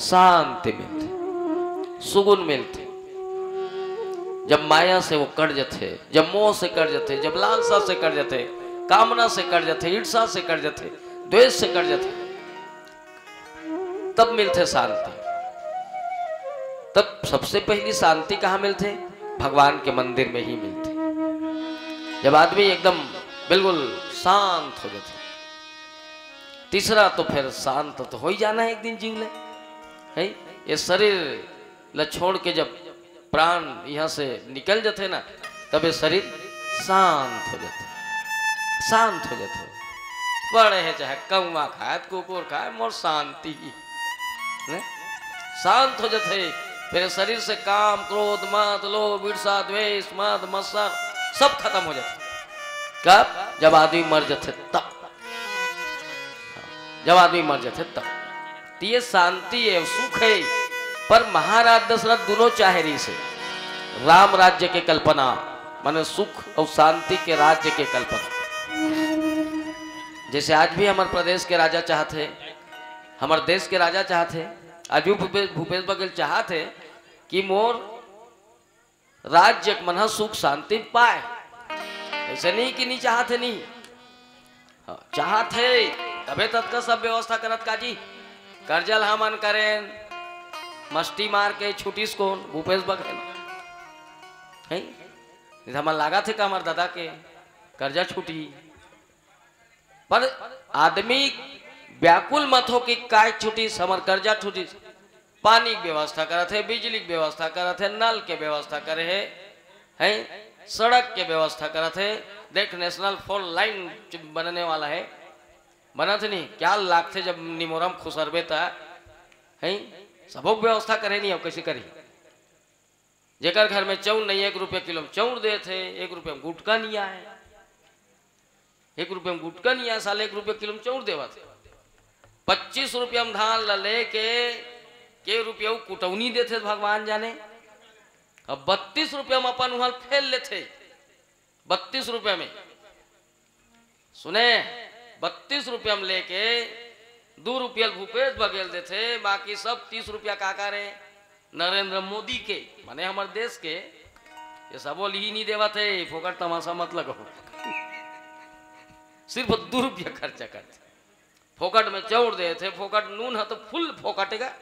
शांति मिलथे, सुगुन मिलथे। जब माया से वो कट जथे, जब मोह से कट जथे, जब लालसा से कट जथे, कामना से कट जथे, ईर्षा से कट जथे, द्वेष से कट जथे, तब मिलथे शांति। तब सबसे पहली शांति कहाँ मिलथे? भगवान के मंदिर में ही मिलथे। जब आदमी एकदम बिल्कुल शांत हो जाथे। तीसरा तो फिर शांत तो हो ही जाना है एक दिन जीव ले, है? ये शरीर ल छोड़ के जब प्राण यहाँ से निकल जाथे ना, तब ये शरीर शांत हो जाथे, शांत हो जाथे। पड़े हे चाहे कौवा खाए, कुकुर खाए, मोर शांति ही, ने? शांत हो जाथे। फिर शरीर से काम, क्रोध, मद, लोभ, ईर्षा, द्वेष, मद, मत्सर सब खत्म हो जाथे। कब? जब आदमी मर जाथे तब। जब आदमी मर जाथे तब। तो ये शांति हे, सुख हे। पर महाराज दशरथ दोनों चाहे रहिस हे, राम राज्य के कल्पना, माने सुख अउ शांति के राज्य के कल्पना। जैसे आज भी हमर प्रदेश के राजा चाहत हे, हमर देश के राजा चाहत हे, आज भी भूपेश, भूपेश बघेल चाहत हे कि मोर राज्य के मन ह सुख शांति पाए। ऐसे नहीं कि नहीं चाहत हे, नहीं। हाँ, चाहत हे, तभे ततका सब व्यवस्था करत का जी। कर्जा ल हमन करेन, मस्ती मार के छुटिस कोन? भूपेश बघेल। हैं? नहीं त हमन लागत हे का हमर दादा के कर्जा छुटी? पर आदमी व्याकुल मत हो कि काय छुटिस, हमर कर्जा छुटिस। पानी के व्यवस्था करत हे, बिजली के व्यवस्था करत हे, नल के व्यवस्था करे हे, हैं? सड़क के व्यवस्था करत हे। देख, नेशनल फोर लाइन बनने वाला हे, बनत नहीं, क्या लागथे जब निमोरम खुसरबे त, हैं? सबो के व्यवस्था करे नहीं, अब कैसे करी? जेकर घर में चौर नहीं है, एक रुपया किलो में चौर देत हे, एक रुपया में गुटखा नहीं आए, एक रुपया में गुटखा नहीं आए, साले एक रुपया किलो में चौर देवत हे। पच्चीस रुपया में धान ला लेके के रुपया उ कुटौनी देथे भगवान जाने। अब बत्तीस रुपया में अपन उहाँ फेल लेथे, बत्तीस रुपया में। सुने, बत्तीस रुपया में लेके दू रुपया भूपेश बघेल देथे, बाकी सब तीस रुपया काकर हे? नरेंद्र मोदी के, माने हमर देश के। ये सबो ल ही नहीं देवत हे, फोकट तमाशा मत लगाओ। सिर्फ दू रुपया खर्चा करथे। फोकट में चौर देथे, फोकट नून ह तो फुल फोकट हे गा।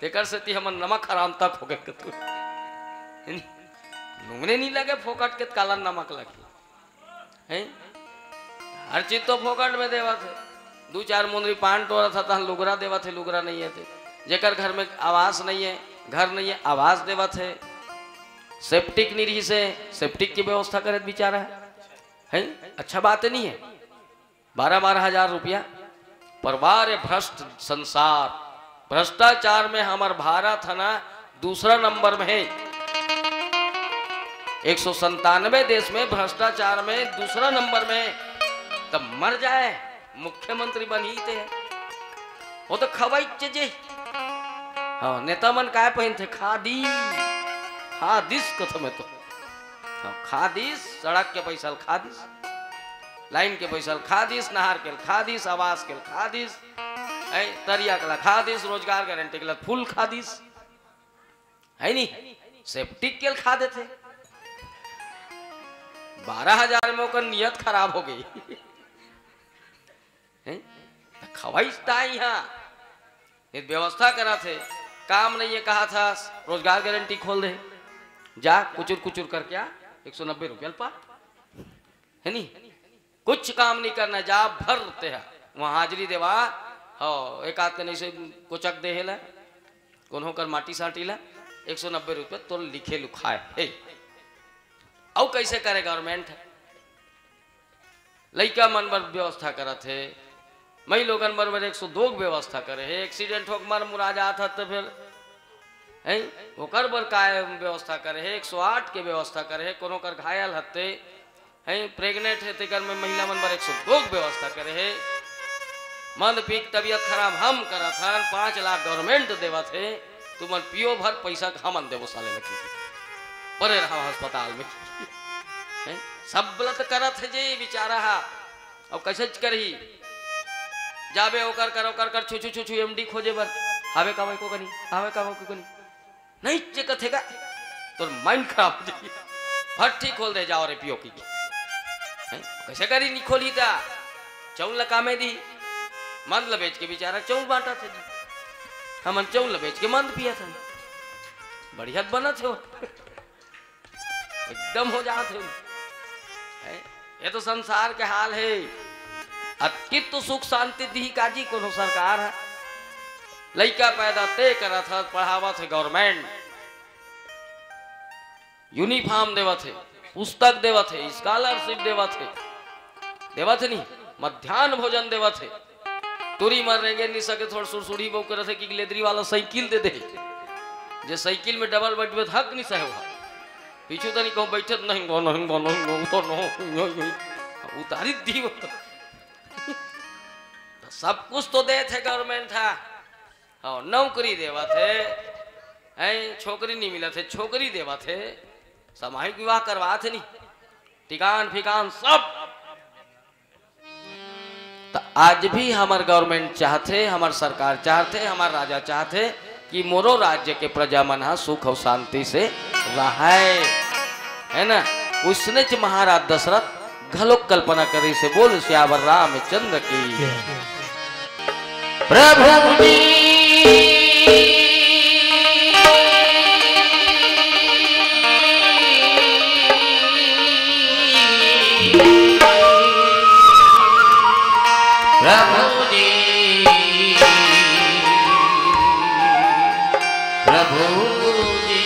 तेकर सेती हमन नमक हराम तक हो गए तू। नूने नहीं लगे फोकट के, काला नमक लगे? हैं? हर चीज तो फोकट में देवत हे। दू चार मुंदरी पान टोरत हे, तहन लुगरा देवत हे, लुगरा नहीं हे ते। जेकर घर में आवास नहीं हे, घर नहीं हे, आवास देवत हे। सेप्टिक नहीं रहिस हे, सेप्टिक की व्यवस्था करे बिचारा हे। हैं? अच्छा बात नहीं हे। बारह बारह हजार रुपया। पर वाह रे भ्रष्ट संसार, भ्रष्टाचार में हमर भारत हे ना, दूसरा नंबर में हे। एक सौ संतानवे देश में भ्रष्टाचार में दूसरा नंबर में। तब मर जाए, मुख्यमंत्री बनही ते। वो तो खवाई चीजे। हाँ, नेता मन काय पहिनथे? खादी। खादिस कथों मैं तो। हाँ, खादिस, सड़क के पैसा ल खादिस, लाइन के पैसा ल खादिस, नहर के ल खादिस, आवास के ल खादिस, हैं, तरिया के ल खादिस, रोजगार गारंटी के ल फुल खादिस, हे नहीं? सेप्टिक के ल खा देथे। बारह हजार में ओकर नियत खराब हो गई। हैं? त खवाइस ताई हा। ये व्यवस्था करत हे, काम नहीं हे, कहा था रोजगार गारंटी खोल दे, जा कुचुर कुचुर करके आ, एक सौ नब्बे रुपया ल पा, हे नहीं? कुछ काम नहीं करना, जा भर ते हा, वहाँ हाजिरी देवा, हो, एक आध कन ऐसे कोचक दे हे ला, कोनो कर माटी साटी ला, एक सौ नब्बे रुपया तोर लिखे लुखाए हे। अउ कैसे करे गवर्नमेंट? लइका मन बर व्यवस्था करत हे, मई लोगन बर, बर एक सौ दो के व्यवस्था करे हे, एक्सीडेंट होके मर मुरा जात हत त फिर, हैं, ओकर बर काय व्यवस्था करे हे, एक सौ आठ के व्यवस्था करे हे, कोनो कर घायल हत्ते, हैं, प्रेग्नेंट हे, तेकर में महिला मन बर एक सौ दो के व्यवस्था करे हे। मंद पीक तबीयत खराब हम करत हन, पाँच लाख गवर्नमेंट देवत हे, तुमन पियो भर पैसा हमन देबो साले लकी। परे रहा अस्पताल में। हैं? सब गलत करत हे जे बिचारा हा। अब कैसे करही? जाबे ओकर कर, ओकर कर, छुछू, छुछू एमडी खोजे बर। हावे का भाई को कनी? हावे का भाई को कनी? नहीं चेकत हे का? तोर माइंड खराब हो जाही। भट्ठी खोल दे जाओ रे पियो की। हैं? कैसे करी नहीं खोली ता? चौल लकामे दी। मंद ल बेच के बिचारा चौल बांटा थे जी। हमन चौल ल बेच के मंद पिया था। बढ़िया बनत हो। एकदम हो जात हे। हैं? ये तो संसार के हाल हे। अतकित तो सुख शांति दिही काजी कोनो सरकार हे। लइका पैदा ते करत हे, पढ़ावत हे गवर्नमेंट, यूनिफॉर्म देवत हे, पुस्तक देवत हे, स्कॉलरशिप देवत हे, देवत हे नहीं, मध्यान्ह भोजन देवत हे। टूरी मन रेंगे नहीं सके, थोड़ सुरसुड़ी बहू करत हे कि लेदरी वाला साइकिल दे दे। जे साइकिल में डबल बैठबे त हक नहीं सहे हो। पीछू तनी कहूँ बैठे त नहीं गो, नहीं गो, नहीं गो, उतर न हो, यो, यो। उतारी दी वो तो। तो सब कुछ तो देत हे गवर्नमेंट हा। हाँ, नौकरी देवत हे। हैं, छोकरी नहीं मिलत हे, छोकरी देवत हे। सामूहिक विवाह करवात हे नहीं। ठिकान फिकान सब। त आज भी हमर गवर्नमेंट चाहथे, हमर सरकार चाहथे, हमर राजा चाहथे कि मोरो राज्य के प्रजा मन ह सुख अउ शांति से रहय, है ना? उसनेच महाराज दशरथ घलोक कल्पना करिस हे। बोल सियावर रामचंद्र की। प्रभु जी। प्रभु जी, प्रभु जी।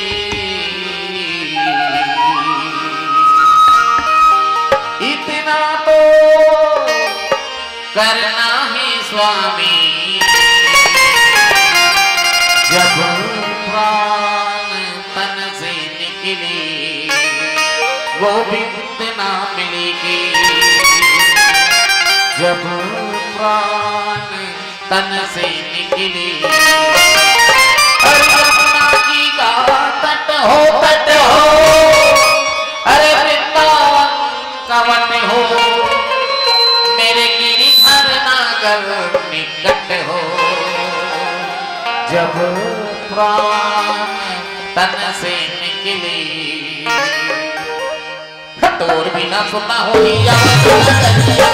करना है स्वामी। जब प्राण तन से निकले, गोविंद नाम लेके, जब प्राण तन से निकले, अरे यमुना जी का तट हो, तट हो, अरे वृंदावन का वट हो, मेरे गिरिधर नागर निकट हो, जब प्राण तन से निकले। तोर बिना सुना होई अब नगरिया।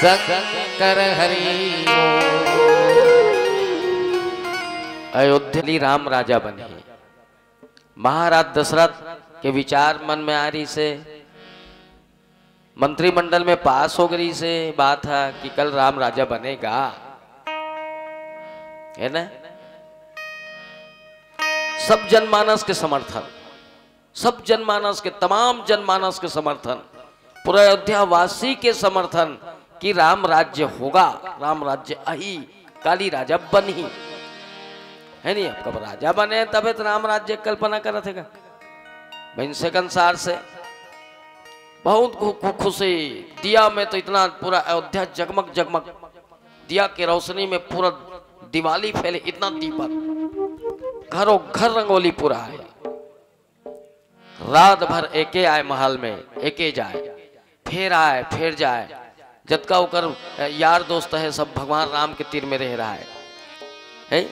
शंकर हरि ओम। अयोध्या राम राजा बने। महाराज दशरथ के विचार मन में आ रहिसे, मंत्रिमंडल में पास हो गई से बात है कि कल राम राजा बनेगा, है ना? सब जनमानस के समर्थन, सब जनमानस के, तमाम जनमानस के समर्थन, पूरा अयोध्या वासी के समर्थन कि राम राज्य होगा, राम राज्य आही, काली राजा बनही, है नहीं? अब कब राजा बने तबे तो राम राज्य कल्पना करत हे का? बहिन से कंसार से बहुत खु-, खु-, खुशी। दिया में तो इतना पूरा अयोध्या जगमग जगमग, दिया की रोशनी में पूरा दिवाली फैले, इतना दीपक, घरों घर रंगोली पूरा है। रात भर एके आए महल में, एके जाए, फेर आए, फेर जाए। जतका ओकर, अ, यार दोस्त है, सब भगवान राम के तीर में रह रहा है, है?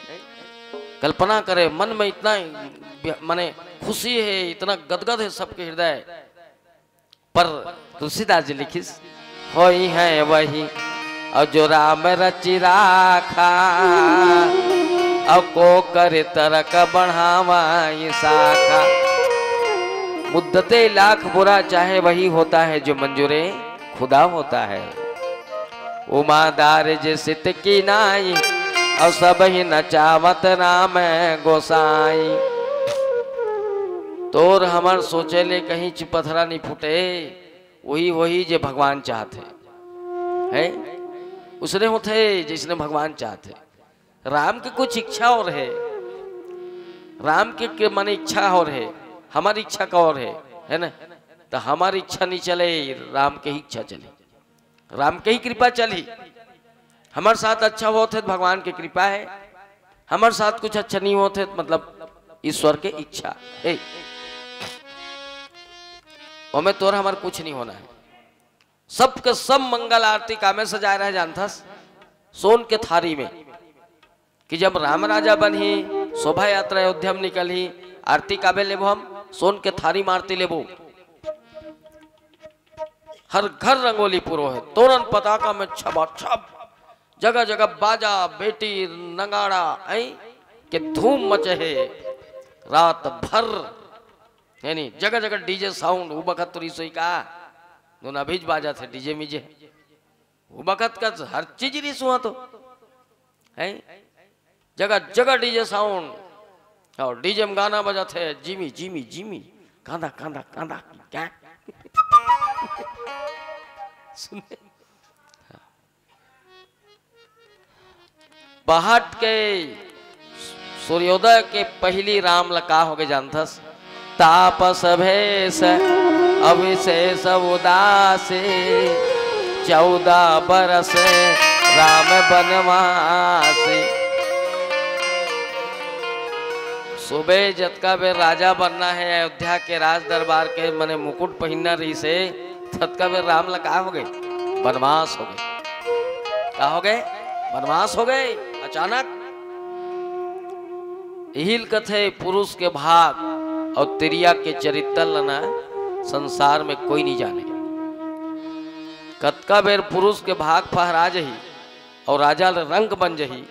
कल्पना करे, मन में इतना, माने, खुशी है, इतना गदगद है सबके हृदय। पर तुलसीदास जी लिखिस, "होई है वही और जो राम रचि राखा, और को कर तरक बढ़ावा ही शाखा।" मुद्दते लाख बुरा चाहे वही होता है जो मंजूरे खुदा होता है। उमा दारिज सित की नाई, और सब ही नचावत राम गोसाई। तोर हमर सोचे ले कहीं च-, पथरा नहीं फूटे, वही, वही जे भगवान चाहत है, है? उसने होते जैसने भगवान चाहत है। राम की कुछ इच्छा और है, राम के, के माने इच्छा और है, हमारी इच्छा का और है, है ना? तो हमारी इच्छा नहीं चले, राम के ही इच्छा चले, राम के ही कृपा चली। हमारे साथ अच्छा होत है तो भगवान की कृपा है, हमारे साथ कुछ अच्छा नहीं होत है तो मतलब ईश्वर के इच्छा है। ओमे तोर हमार कुछ नहीं होना है। सबके सब मंगल आरती कामे सजाए रहे जानथस, सोन के थारी में, कि जब राम राजा बनही, शोभा यात्रा अयोध्या में निकलही, आरती काबे लेबो हम? सोन के थारी में आरती लेबो। हर घर रंगोली पुरो है, तोरण पताका में छबाछब, जगह जगह बाजा, बेटी, नगाड़ा, ऐं के धूम मचे है। रात भर, यानी जगह जगह डीजे साउंड, वो बखत तो रिसोई का, दोनों अभी बाजा थे, डीजे मीजे। वो बखत का हर चीज रिसुआ तो है, जगह जगह डीजे साउंड, और डीजे में गाना बजाते हैं, "जिमी, जिमी, जिमी, कांदा, कांदा, कांदा।" क्या? सुने? पहाट के सूर्योदय के पहली राम ला का होगे जानथस? तापस भेष अविशेष उदासी, चौदह बरस राम बनवासी। सुबह जतका बेर राजा बनना है, अयोध्या के राज दरबार के मने मुकुट पहिनना रहिसे, ततका बेर राम ला का होगे? बनवास होगे। का होगे? बनवास होगे अचानक। इहिल कथे पुरुष के भाग और तिरिया के चरित्र लना संसार में कोई नहीं जाने। कतका बेर पुरुष के भाग फहरा जही और राजा ल रंक बन जही,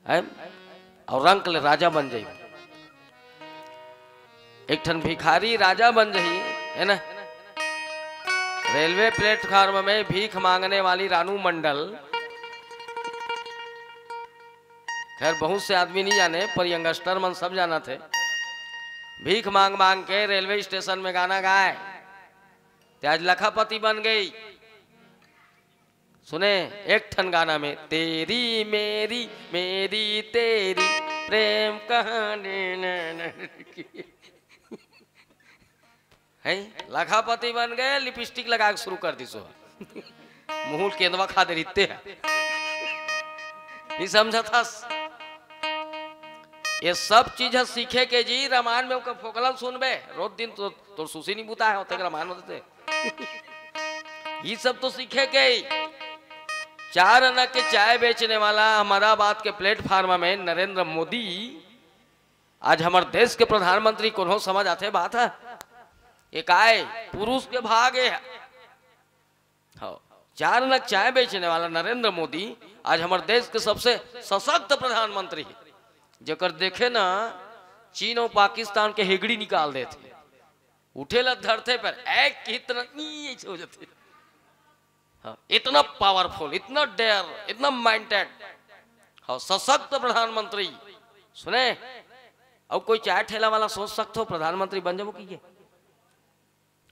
है? और रंक ले राजा बन जही। एक ठन भिखारी राजा बन जही, है ना? रेलवे प्लेटफॉर्म में भीख मांगने वाली रानू मंडल, खैर, बहुत से आदमी नहीं जाने, पर यंगस्टर मन सब जानथे। भीख मांग मांग के रेलवे स्टेशन में गाना गाए, ते आज लखापति बन गई। सुने, एक ठन गाना में, "तेरी मेरी, मेरी तेरी प्रेम कहानी, ना, ना, ना।" हैं? लखापति बन गए, लिपस्टिक लगा के शुरू कर दी सो। मुंह केंदवा खा दे रिते हैं। नहीं समझा था? ये सब चीज है सीखे के जी, रामायण में ओकर फोकलन सुनबे, रोज दिन तो, तोर सुसी नहीं बुता है, होते रामायण होते। ये सब तो सीखे के ही। चार आना के चाय बेचने वाला अहमदाबाद के प्लेटफार्म में नरेंद्र मोदी, आज हमारे देश के प्रधानमंत्री, कोनो समझ आथे बात है? ये काय पुरुष के भाग है। हाँ। चार आना चाय बेचने वाला नरेंद्र मोदी आज हमर देश के सबसे सशक्त प्रधानमंत्री हे, जेकर देखे ना चीन अउ पाकिस्तान के हेगड़ी निकाल देथे। उठे ला धरथे पर एक ही तरह नी ऐसे हो जाथे। हाँ, इतना पावरफुल, इतना डेयर, इतना माइंडेड। हाँ, सशक्त प्रधानमंत्री। सुने, अउ कोई चाय ठेला वाला सोच सकथो प्रधानमंत्री बन जाबो कहिके?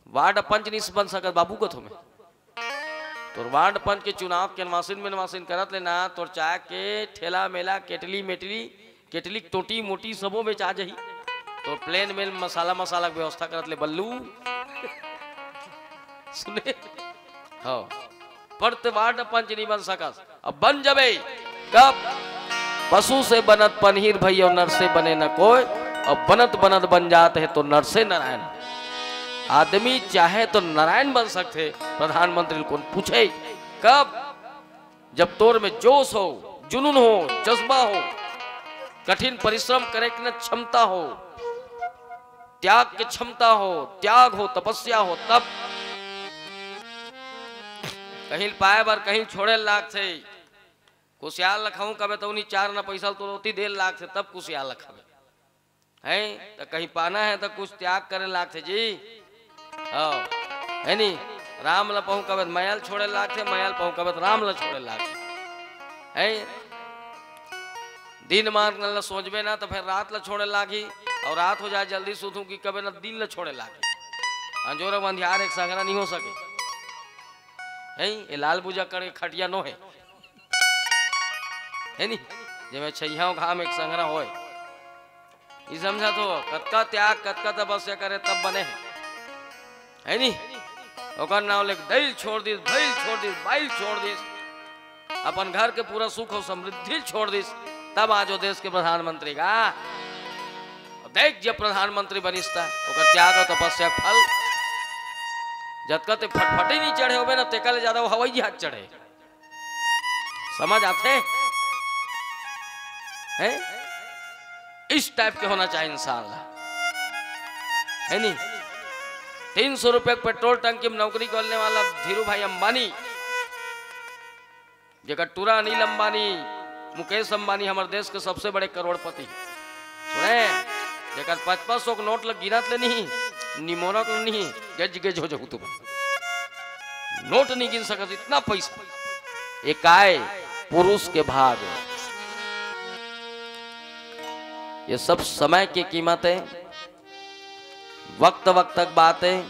वार्ड पंच नहीं बन सकत बाबू, कथों मैं। तोर वार्ड पंच के चुनाव के नवासिन में नवासिन करत ले ना, तोर चाय के ठेला मेला, केटली मेटली, केटली टोटी मोटी सबो बेचा जाही। तोर प्लेन मेल मसाला मसाला के व्यवस्था करत ले बल्लू। सुने, हाँ, पर ते वार्ड पंच नहीं बन सकस। अब बन जबे, कब? पशु से बनत पनहीर भई अउ नर से बने न कोय, अउ बनत बनत बन जात हे तो नर से नारायण। आदमी चाहे तो नारायण बन सकथे, प्रधानमंत्री ल कोन पूछे? कब? जब तोर में जोश हो, जुनून हो, जज्बा हो, कठिन परिश्रम करे के न क्षमता हो, त्याग के क्षमता हो, त्याग हो, तपस्या हो, तब कहीं पाए बर कहीं छोड़े लागथे। कुसियार ल खाहूं कबे त उनी चार आना पैसा ल तो रोटी दे लागथे, तब कुसियार ल खाबे। हैं? त कहीं पाना हे त कुछ त्याग करे लागथे जी। हाँ, हे नी? राम ल पाहूं कबे त मया ल छोड़े लागथे, मया ल पाहूं कबे त राम ल छोड़े लागथे। हैं? दिन मान ल सोचबे ना त फेर रात ल छोड़े लागही, अउ रात हो जाए जल्दी सुतहूं कि कबे ना दिन ल छोड़े लागही। अंजोर अउ अंधियार एक संघरा नहीं हो सके। हैं? ये लाल बुजा करके खटिया नो हे। हे नी? जेमे छइहां घाम एक संघरा होय। ई समझा तो, कतका त्याग, कतका तपस्या करे तब बने हे। हे नी? ओकर नाव ले दई ल छोड़ दिस, भई ल छोड़ दिस, बाई ल छोड़ दिस, अपन घर के पूरा सुख अउ समृद्धि ल छोड़ दिस, तब आज ओ देश के प्रधानमंत्री का। अउ देख, जब प्रधानमंत्री बनिस त ओकर त्याग अउ तपस्या के फल। जतका ते फटफटी नहीं चढ़े होबे ना, तेकर ले ज्यादा वो हवाई जहाज चढ़े। समझ आथे? हैं? इस टाइप के होना चाहिए इंसान ला, हे नी? तीन सौ रुपए के पेट्रोल टंकी में नौकरी करने वाला धीरू भाई अंबानी, जेकर टूरा अनिल अंबानी, मुकेश अंबानी, हमर देश के सबसे बड़े करोड़पति। सुने, जेकर पचपन सौ के नोट ल गिनत ले नहीं, निमोरक ले नहीं, गज गज हो जाहू तुम। नोट नहीं गिन सकत, इतना पैसा। ये काय? पुरुष के भाग। ये सब समय के कीमत हे, वक्त वक्त तक बात हे।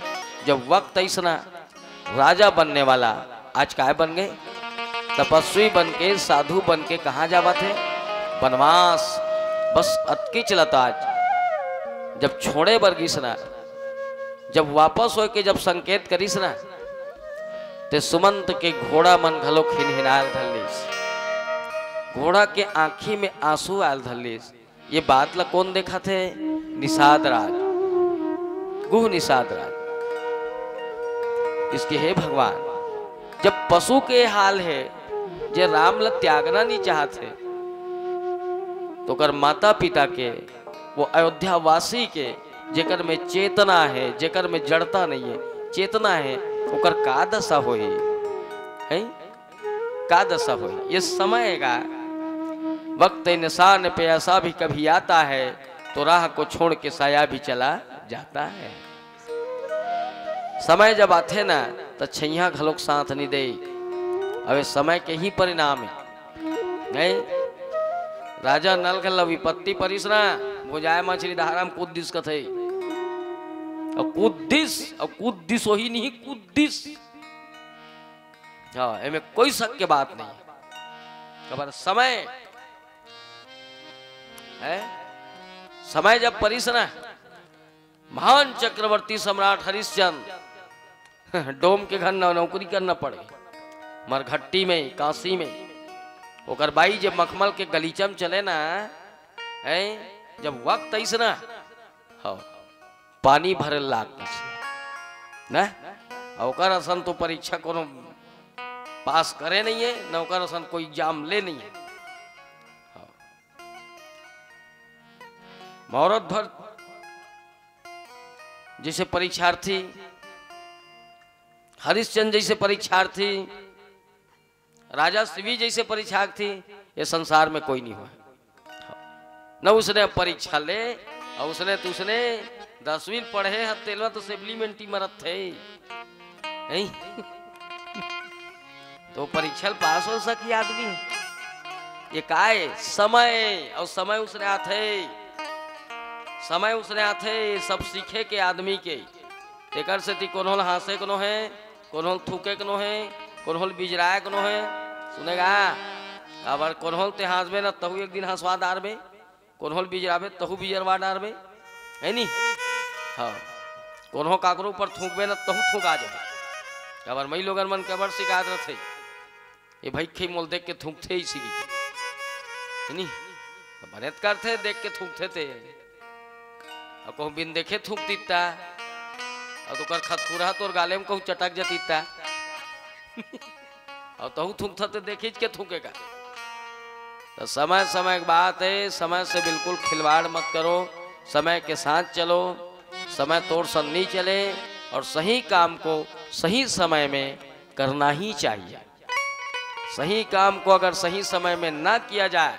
जब वक्त अइसना राजा बनने वाला, आज काय बन गए? तपस्वी बन के, साधु बन के कहाँ जावत हे? बनवास। बस अतकी चलत आज। जब छोड़े बर गिस ना, जब वापस होय के जब संकेत करिस ना, ते सुमंत के घोड़ा मन घलो खिनहिनायल धर लिस। घोड़ा के आँखी में आंसू आयल धर लिस। ये बात ला कोन देखत हे? निषाद राज, गुह निषाद राज। इसके हे भगवान, जब पशु के हाल हे, जे राम ला त्यागना नहीं चाहत हे, तो ओकर माता पिता के, वो अयोध्या वासी के, जेकर में चेतना हे, जेकर में जड़ता नहीं हे, चेतना हे, ओकर का दशा होही? हैं? का दशा होही? ये समय का वक्त इंसान पे ऐसा भी कभी आता है, तो राह को छोड़ के साया भी चला जाता है। समय जब आथे ना, त छैया घलोक साथ नहीं दे। अब ये समय के ही परिणाम है, नहीं? राजा नल के ल विपत्ति परिस ना, भुजाए मछली धारा में कूद दिस कथे। अउ कूद दिस, अउ कूद दिस, वही नहीं कूद दिस। हाँ, एमे कोई शक के बात नहीं। काबर समय है, समय जब परिस ना, महान चक्रवर्ती सम्राट हरिश्चंद्र डोम के घर न-, नौकरी करना पड़े, मरघट्टी में, काशी में। ओकर बाई जब मखमल के गलीचा में चले ना, हैं, जब वक्त अइस ना, हाँ, पानी भरे लाग गिस ना, अउ ओकर असन तो परीक्षा कोनो पास करे नहीं है, न ओकर असन कोई एग्जाम ले नहीं है। हाँ। मुहूर्त भर जैसे परीक्षार्थी, हरिश्चंद्र जैसे परीक्षार्थी, राजा शिवी जैसे परीक्षा थी, ये संसार में कोई नहीं हुआ। न उसने परीक्षा ले, और उसने तो उसने दसवीं पढ़े ह, तेलवा तो सप्लीमेंट्री मरत थे। नहीं? तो परीक्षा ल पास हो सकी आदमी? ये काय समय, और समय उसने आथे, समय उसने आथे, ये सब सीखे के आदमी के। तेकर सेती कोनो ल हाँसे के नो हे, कोनो ल थूके के नो हे, कोनो ल बिजराए के नो हे। सुनेगा? काबर कोनो ल ते हाँसबे न, तहू एक दिन हँसवा डारबे, कोनो ल बिजराबे, तहू बिजरवा डारबे, है नी? हाँ, कोनो काकरो ऊपर थूकबे न, तहू थूका जाबे। काबर मई लोगन मन के बड़ शिकायत रथे, ये भाई खई मोल देख के थूकथे इसी की, है नी? तो बने त करथे, देख के थूकथे ते। अउ कहूँ बिन देखे थूक दिता, अउ तोकर खतखुरहा तोर गाले में कहूँ चटक जतिता। अउ तहू थूकथा ते देखिच के थूकेगा। तो समय समय की बात है, समय से बिल्कुल खिलवाड़ मत करो, समय के साथ चलो। समय तोर संग नहीं चले, और सही काम को सही समय में करना ही चाहिए। सही काम को अगर सही समय में ना किया जाए,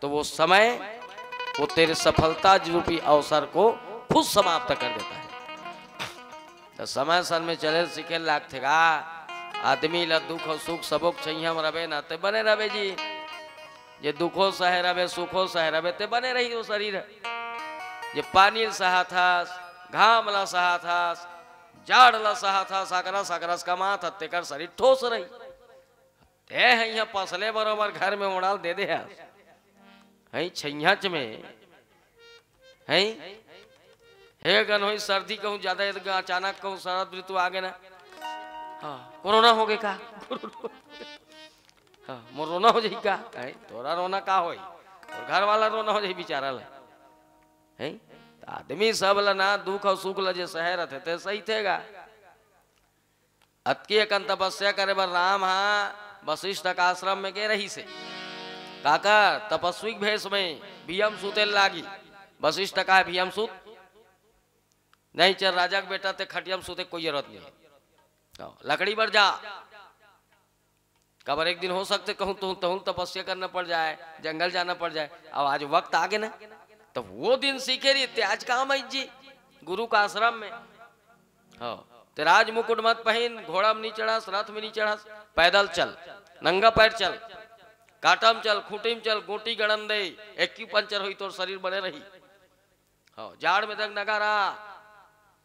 तो वो समय वो तेरे सफलता रूपी अवसर को खुद समाप्त कर देता है। तो समय सन में चले सीखे लागथे गा। आदमी ला दुख और सुख सबक छैया में रबे ना, ते बने रबे जी। जे दुखो सहे रबे, सुखो सहे रबे, ते बने रही वो शरीर। जे पानी ल सहाथस, घाम ला सहाथस, जाड़ ला सहाथस, सकरस सकरस कमाथस, तेकर शरीर ठोस रही। ते ह इहाँ पसले बरोबर घर में ओढ़ाल दे दे हस। हई छैयाच में। हई हे गन होई सर्दी कहूँ ज्यादा, ये तो अचानक कहूँ शरद ऋतु आगे ना। हाँ, कोरोना हो गए का? हाँ, मोर रोना हो जाई का? हई, तोरा रोना का होई? तोर घर वाला रोना हो जाई बेचारा ला। हई, त आदमी सब ला ना दुख और सुख ला जे सहे रथे ते सही थेगा। अतकी अकन तपस्या करे बर राम हा वशिष्ठ का आश्रम में गे रहिसे। काकर तपस्वी के भेष में बियम सूते लागी। वशिष्ठ का है बियम सूत? नहीं, चल राजा के बेटा ते खटिया में सूते कोई जरूरत नहीं है। तो लकड़ी बर जा। काबर एक दिन हो सकथे कहूँ तहूँ तहूँ तपस्या करना पड़ जाए, जंगल जाना पड़ जाए। अब आज वक्त आगे ना, तो वो दिन सीखे रही ते आज काम आई जी गुरु का आश्रम में। हाँ, ते राज मुकुट मत पहिन, घोड़ा में नहीं चढ़स, रथ में नहीं चढ़स, पैदल चल, नंगा पैर चल, काटा में चल, खूंटी में चल, गोटी गड़न दे, एक्यूपंचर होई, तोर शरीर बने रही। हाँ, जाड़ में दग नगारा,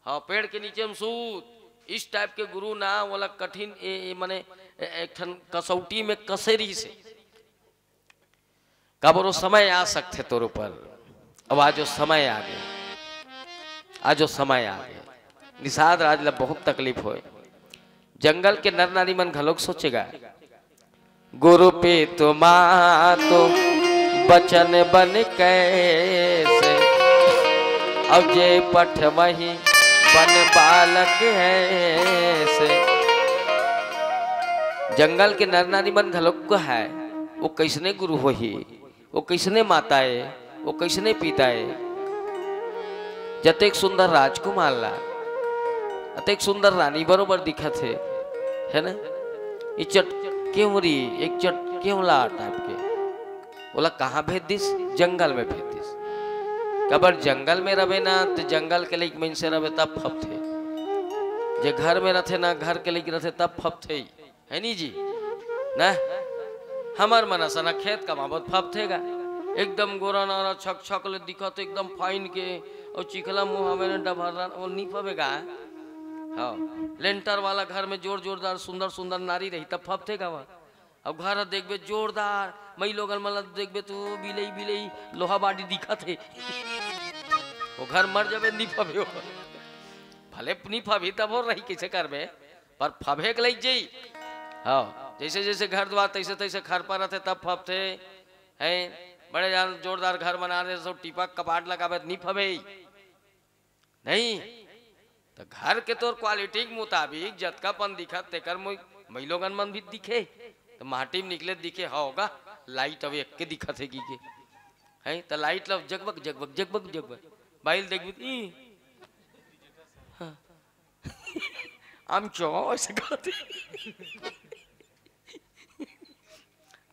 हाँ, पेड़ के नीचे में सूत, इस टाइप के गुरु ना, वो ला कठिन, ए, ए, मने, ए, एक ठन कसौटी में कसे रहिसे। काबर वो समय आ सकथे तोर ऊपर। अब आज वो समय आ गया, आज वो समय आ गया। निषाद राज ला बहुत तकलीफ होए। जंगल के नर नारी मन घलोक सोचेगा, गुरु पितु मातु बचन बन कैसे, अब जे पठवही बन बालक ऐसे। जंगल के नर नारी मन घलोक है, वो कैसने गुरु होही? वो कइसने माता ए, वो कइसने पिता ए। जतेक सुंदर राजकुमार ला, अतेक सुंदर रानी बरोबर दिखत हे, है ना? इचट केवरी, एक चट केवला टाइप के। ओला कहाँ भेज दिस? जंगल में भेज दिस। काबर जंगल में रबे ना, त जंगल के लइक मइनसे रबे तब फपथे। जे घर में रथे ना, घर के लइक रथे तब फपथे। है नी जी? ना? हमर मन असन खेत कमाबो त फबथे गा। एकदम गोरा नारा छक छक ले दिखत, एकदम फाइन के, अउ चिखला मुहावे ने डभर्रा, वो नी फबे गा। हाँ, लेंटर वाला घर में जोर जोरदार सुंदर सुंदर नारी रही तब फबथे गा वहाँ। अब घर देखबे जोरदार, मई लोगन मन ला देखबे तो बिलई बिलई लोहा बाडी दिखत हे। वो घर मर जाबे नी फबे वो। भले नी फबही तब हो रही कइसे करबे? पर फबे के लइक जई। हाँ, जइसे जइसे घर दुवार तइसे तइसे खरपा रथे तब फबथे। हैं, बड़े जान जोरदार घर बना रहे, सब टीपा कपाट लगाबे त नी फबे। नहीं, त घर के तोर क्वालिटी के मुताबिक जतकापन दिखत तेकर मो-, मइलोगन मन भी दिखे। त माटी में निकले दिखे, हाँ होगा, लाइट अभी एक्के दिखत हे की के। हैं, त लाइट ला जगबग, जगबग, जगबग, जगबग। बाइल देखबे त, ई। हाँ। आम चो, ऐसे कहते।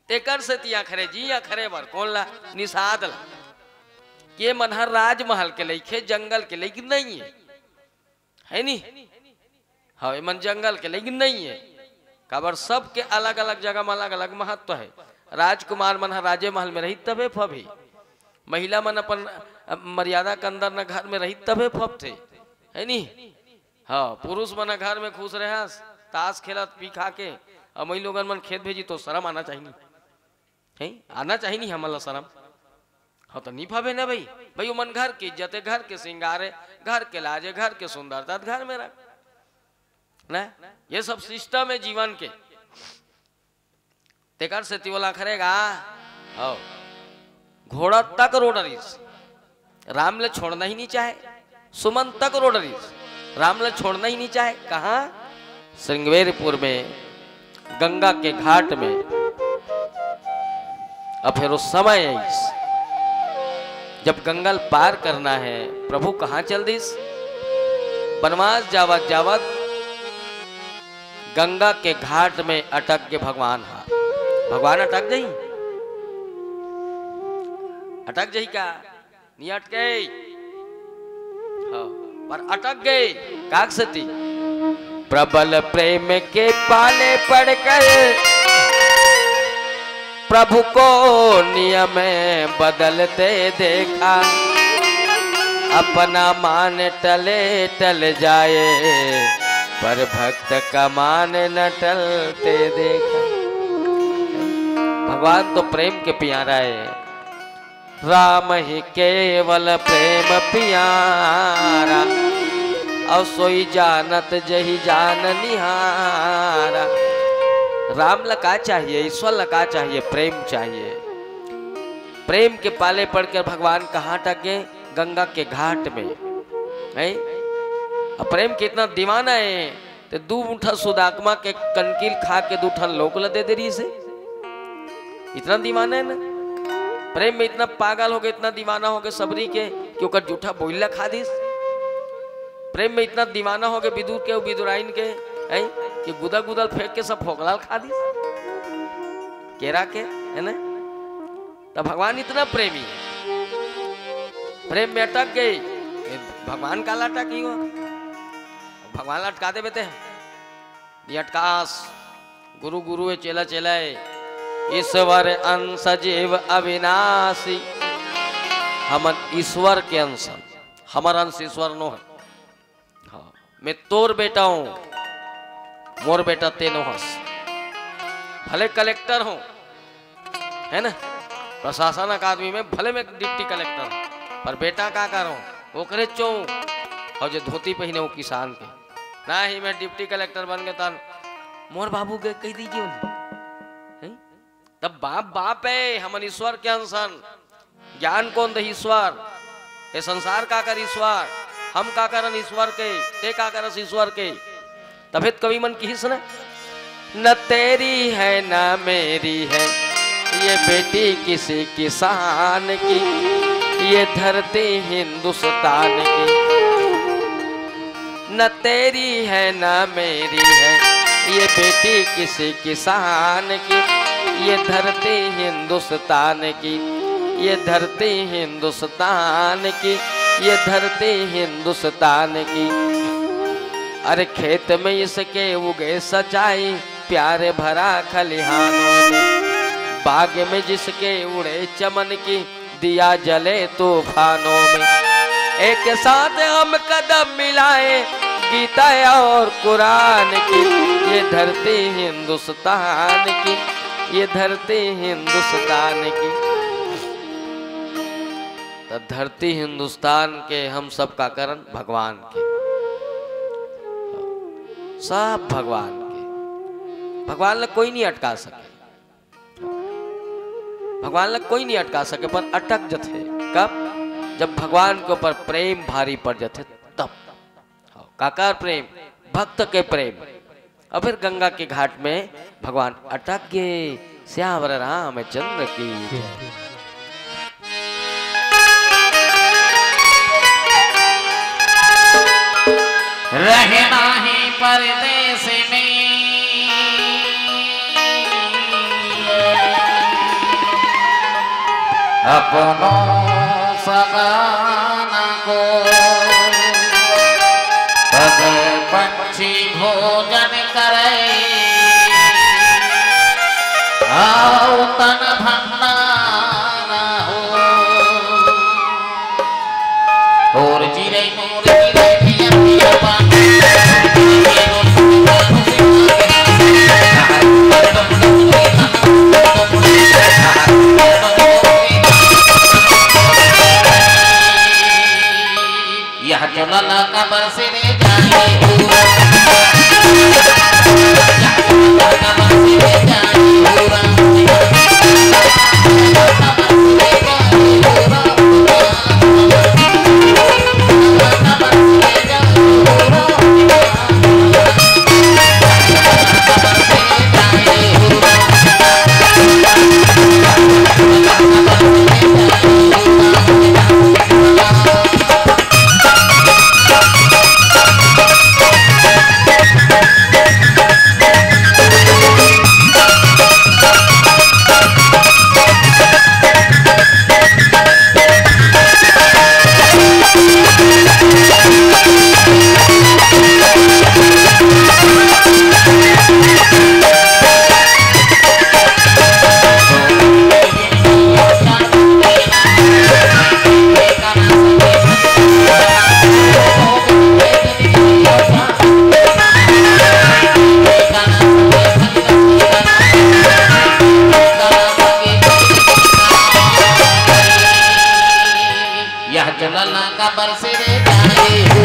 तेकर सेती अखरे जी, अखरे बर कोन ला? निषाद ला। के मन ह राजमहल के लइक हे, जंगल के लइक नइ हे, हे नी? हाँ, एमन जंगल के लइक नइ हे। काबर, सबके अलग-अलग जगह म अलग-अलग महत्व हे। राजकुमार मन ह राजे महल में रही तभे फबही। महिला मन अपन, अ, मर्यादा के अंदर न घर में रही तभे फबथे, हे नी? हाँ, पुरुष मन ह घर में खुश रहस, ताश खेलत पी खा के, अउ मई लोगन मन खेत भेजी तो शरम आना चाहिए, हे? आना चाहिए नी हमन ला शरम। हाँ, तो नी फबे ना भाई। भाई, ओमन घर के इज्जत हे, घर के श्रृंगार हे, घर के लाज हे, घर के सुंदरता घर में रख ना। ये सब system हे जीवन के। तेकर सेती ओला खरेगा। हाँ। घोड़ा तक रो डरिस, राम ले छोड़ना ही नहीं चाहे। सुमन तक रो डरिस, राम ले छोड़ना ही नहीं चाहे। कहाँ? श्रृंगेरपुर में, गंगा के घाट में। अब फिर उस समय आइस, जब गंगा ल पार करना है, प्रभु कहाँ चल दिस? बनवास जावत जावत गंगा के घाट में अटक गे भगवान हा। भगवान अटक जाही? अटक जाही का? नी अटके। हाँ, पर अटक गे। काक सेती? प्रबल प्रेम के पाले पड़कर प्रभु को नियम बदलते देखा। अपना मान टले टल जाए, पर भक्त का मान न टलते देखा। भगवान तो प्रेम के प्यारा है। राम ही केवल प्रेम प्यारा, अउ सोई जानत जही जान निहारा। राम ला का चाहिए, ईश्वर ला का चाहिए? प्रेम चाहिए। प्रेम के पाले पड़कर भगवान कहाँ अटक गे? गंगा के घाट में, हैं? अब प्रेम के इतना दीवाना है, ते दू मुठा सुदामा के कनकी ल खा के दू ठन लोग ल दे दे रहिस हे। इतना दीवाना है ना, प्रेम में इतना पागल हो गे, इतना दीवाना हो गे सबरी के कि ओकर जूठा बोइला खा दिस। प्रेम में इतना दीवाना हो गे विदुर के, अउ विदुराइन के, हैं, कि गुदा गुदा ल फेंक के सब फोकला ल खा दिस, केरा के, है ना? त भगवान इतना प्रेमी हे, प्रेम में अटक गे। ए, भगवान काला अटकही हो? भगवान ला अटका देबे ते। ये अटकास, गुरु गुरु हे, चेला चेला हे। ईश्वर अंश जीव अविनाशी। हमन ईश्वर के अंश हन, हमर अंश ईश्वर नो हे। हाँ, मैं तोर बेटा हूँ, मोर बेटा ते नो हस। भले कलेक्टर हूँ, है ना, प्रशासन अकादमी में भले मैं डिप्टी कलेक्टर हूँ, पर बेटा का करूँ, ओकरे चों। अउ जे धोती पहिने वो किसान के, नहीं, मैं डिप्टी कलेक्टर बन गे तन मोर बाबू के कहि दीजिए उन्हें। हैं? तब बाप बाप हे, हमन ईश्वर के अंश हन। ज्ञान कोन दे? ईश्वर। ये संसार काकर ईश्वर, हम काकर हन ईश्वर के, ते काकर हस ईश्वर के। तभे त कवि मन किहिस न, न तेरी है न मेरी है ये बेटी किसी किसान की, ये धरती हिंदुस्तान की। न तेरी है न मेरी है ये बेटी किसी किसान की, ये धरती हिंदुस्तान की, ये धरती हिंदुस्तान की, ये धरती हिंदुस्तान की। अरे खेत में इसके उगे सचाई, प्यार भरा खलिहानों में, बाग में जिसके उड़े चमन की, दिया जले तूफानों में। एक साथ हम कदम मिलाए, गीता और कुरान की, ये धरती हिंदुस्तान की, ये धरती हिंदुस्तान की। त धरती हिंदुस्तान के हम सब काकर हन? भगवान के। सब भगवान के। भगवान ला कोई नहीं अटका सके। भगवान ला कोई नहीं अटका सके, पर अटक जथे। कब? जब भगवान के ऊपर प्रेम भारी पड़ जथे, तब। हाँ, काकर प्रेम? भक्त के प्रेम। अउ फिर गंगा के घाट में भगवान अटक गे। सियावर रामचंद्र की जय। रहना ही परदेस में। अपनो सगाना को पग पंछी भोजन करे, आओ तन भंडारा हो। तोर चिरई मोर चिरई धिया धिया पानी। यह चोला ला काबर से रे जाए हो। यह चोला ला काबर से रे जाए हो।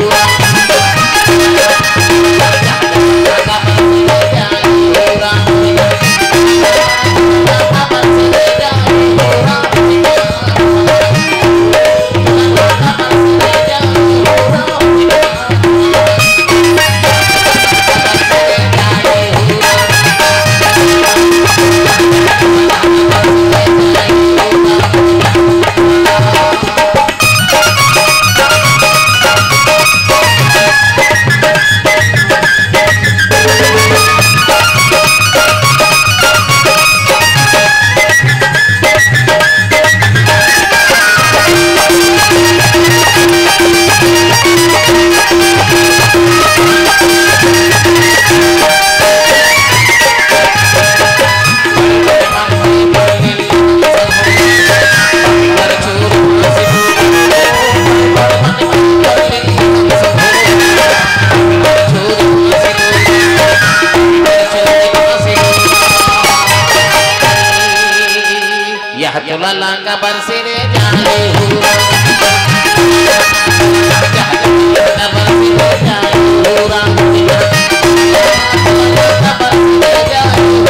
यह चलना का बरसे रे जाए हुआ। यह चोला लांगा बरसे रे जाए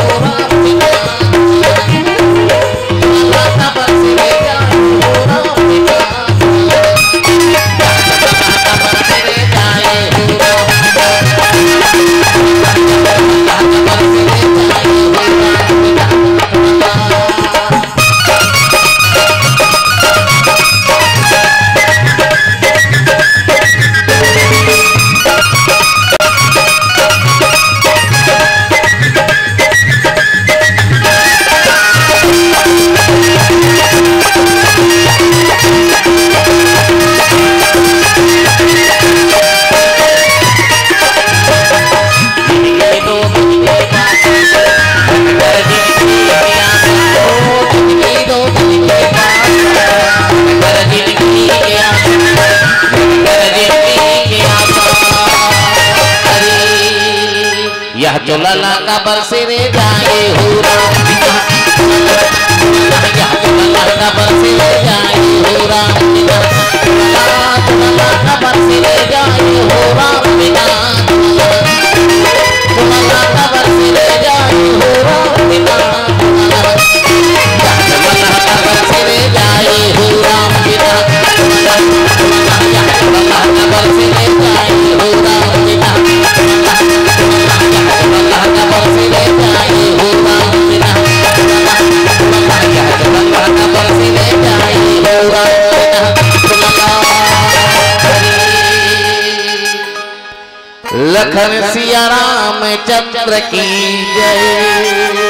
हो। यह चोला लांगा बरसे रे जाए हो राम। यह चोला लांगा बरसे रे जाए हो राम। चोला लांगा बरसे रे जाए हो राम। लखन सिया रामचंद्र की जय।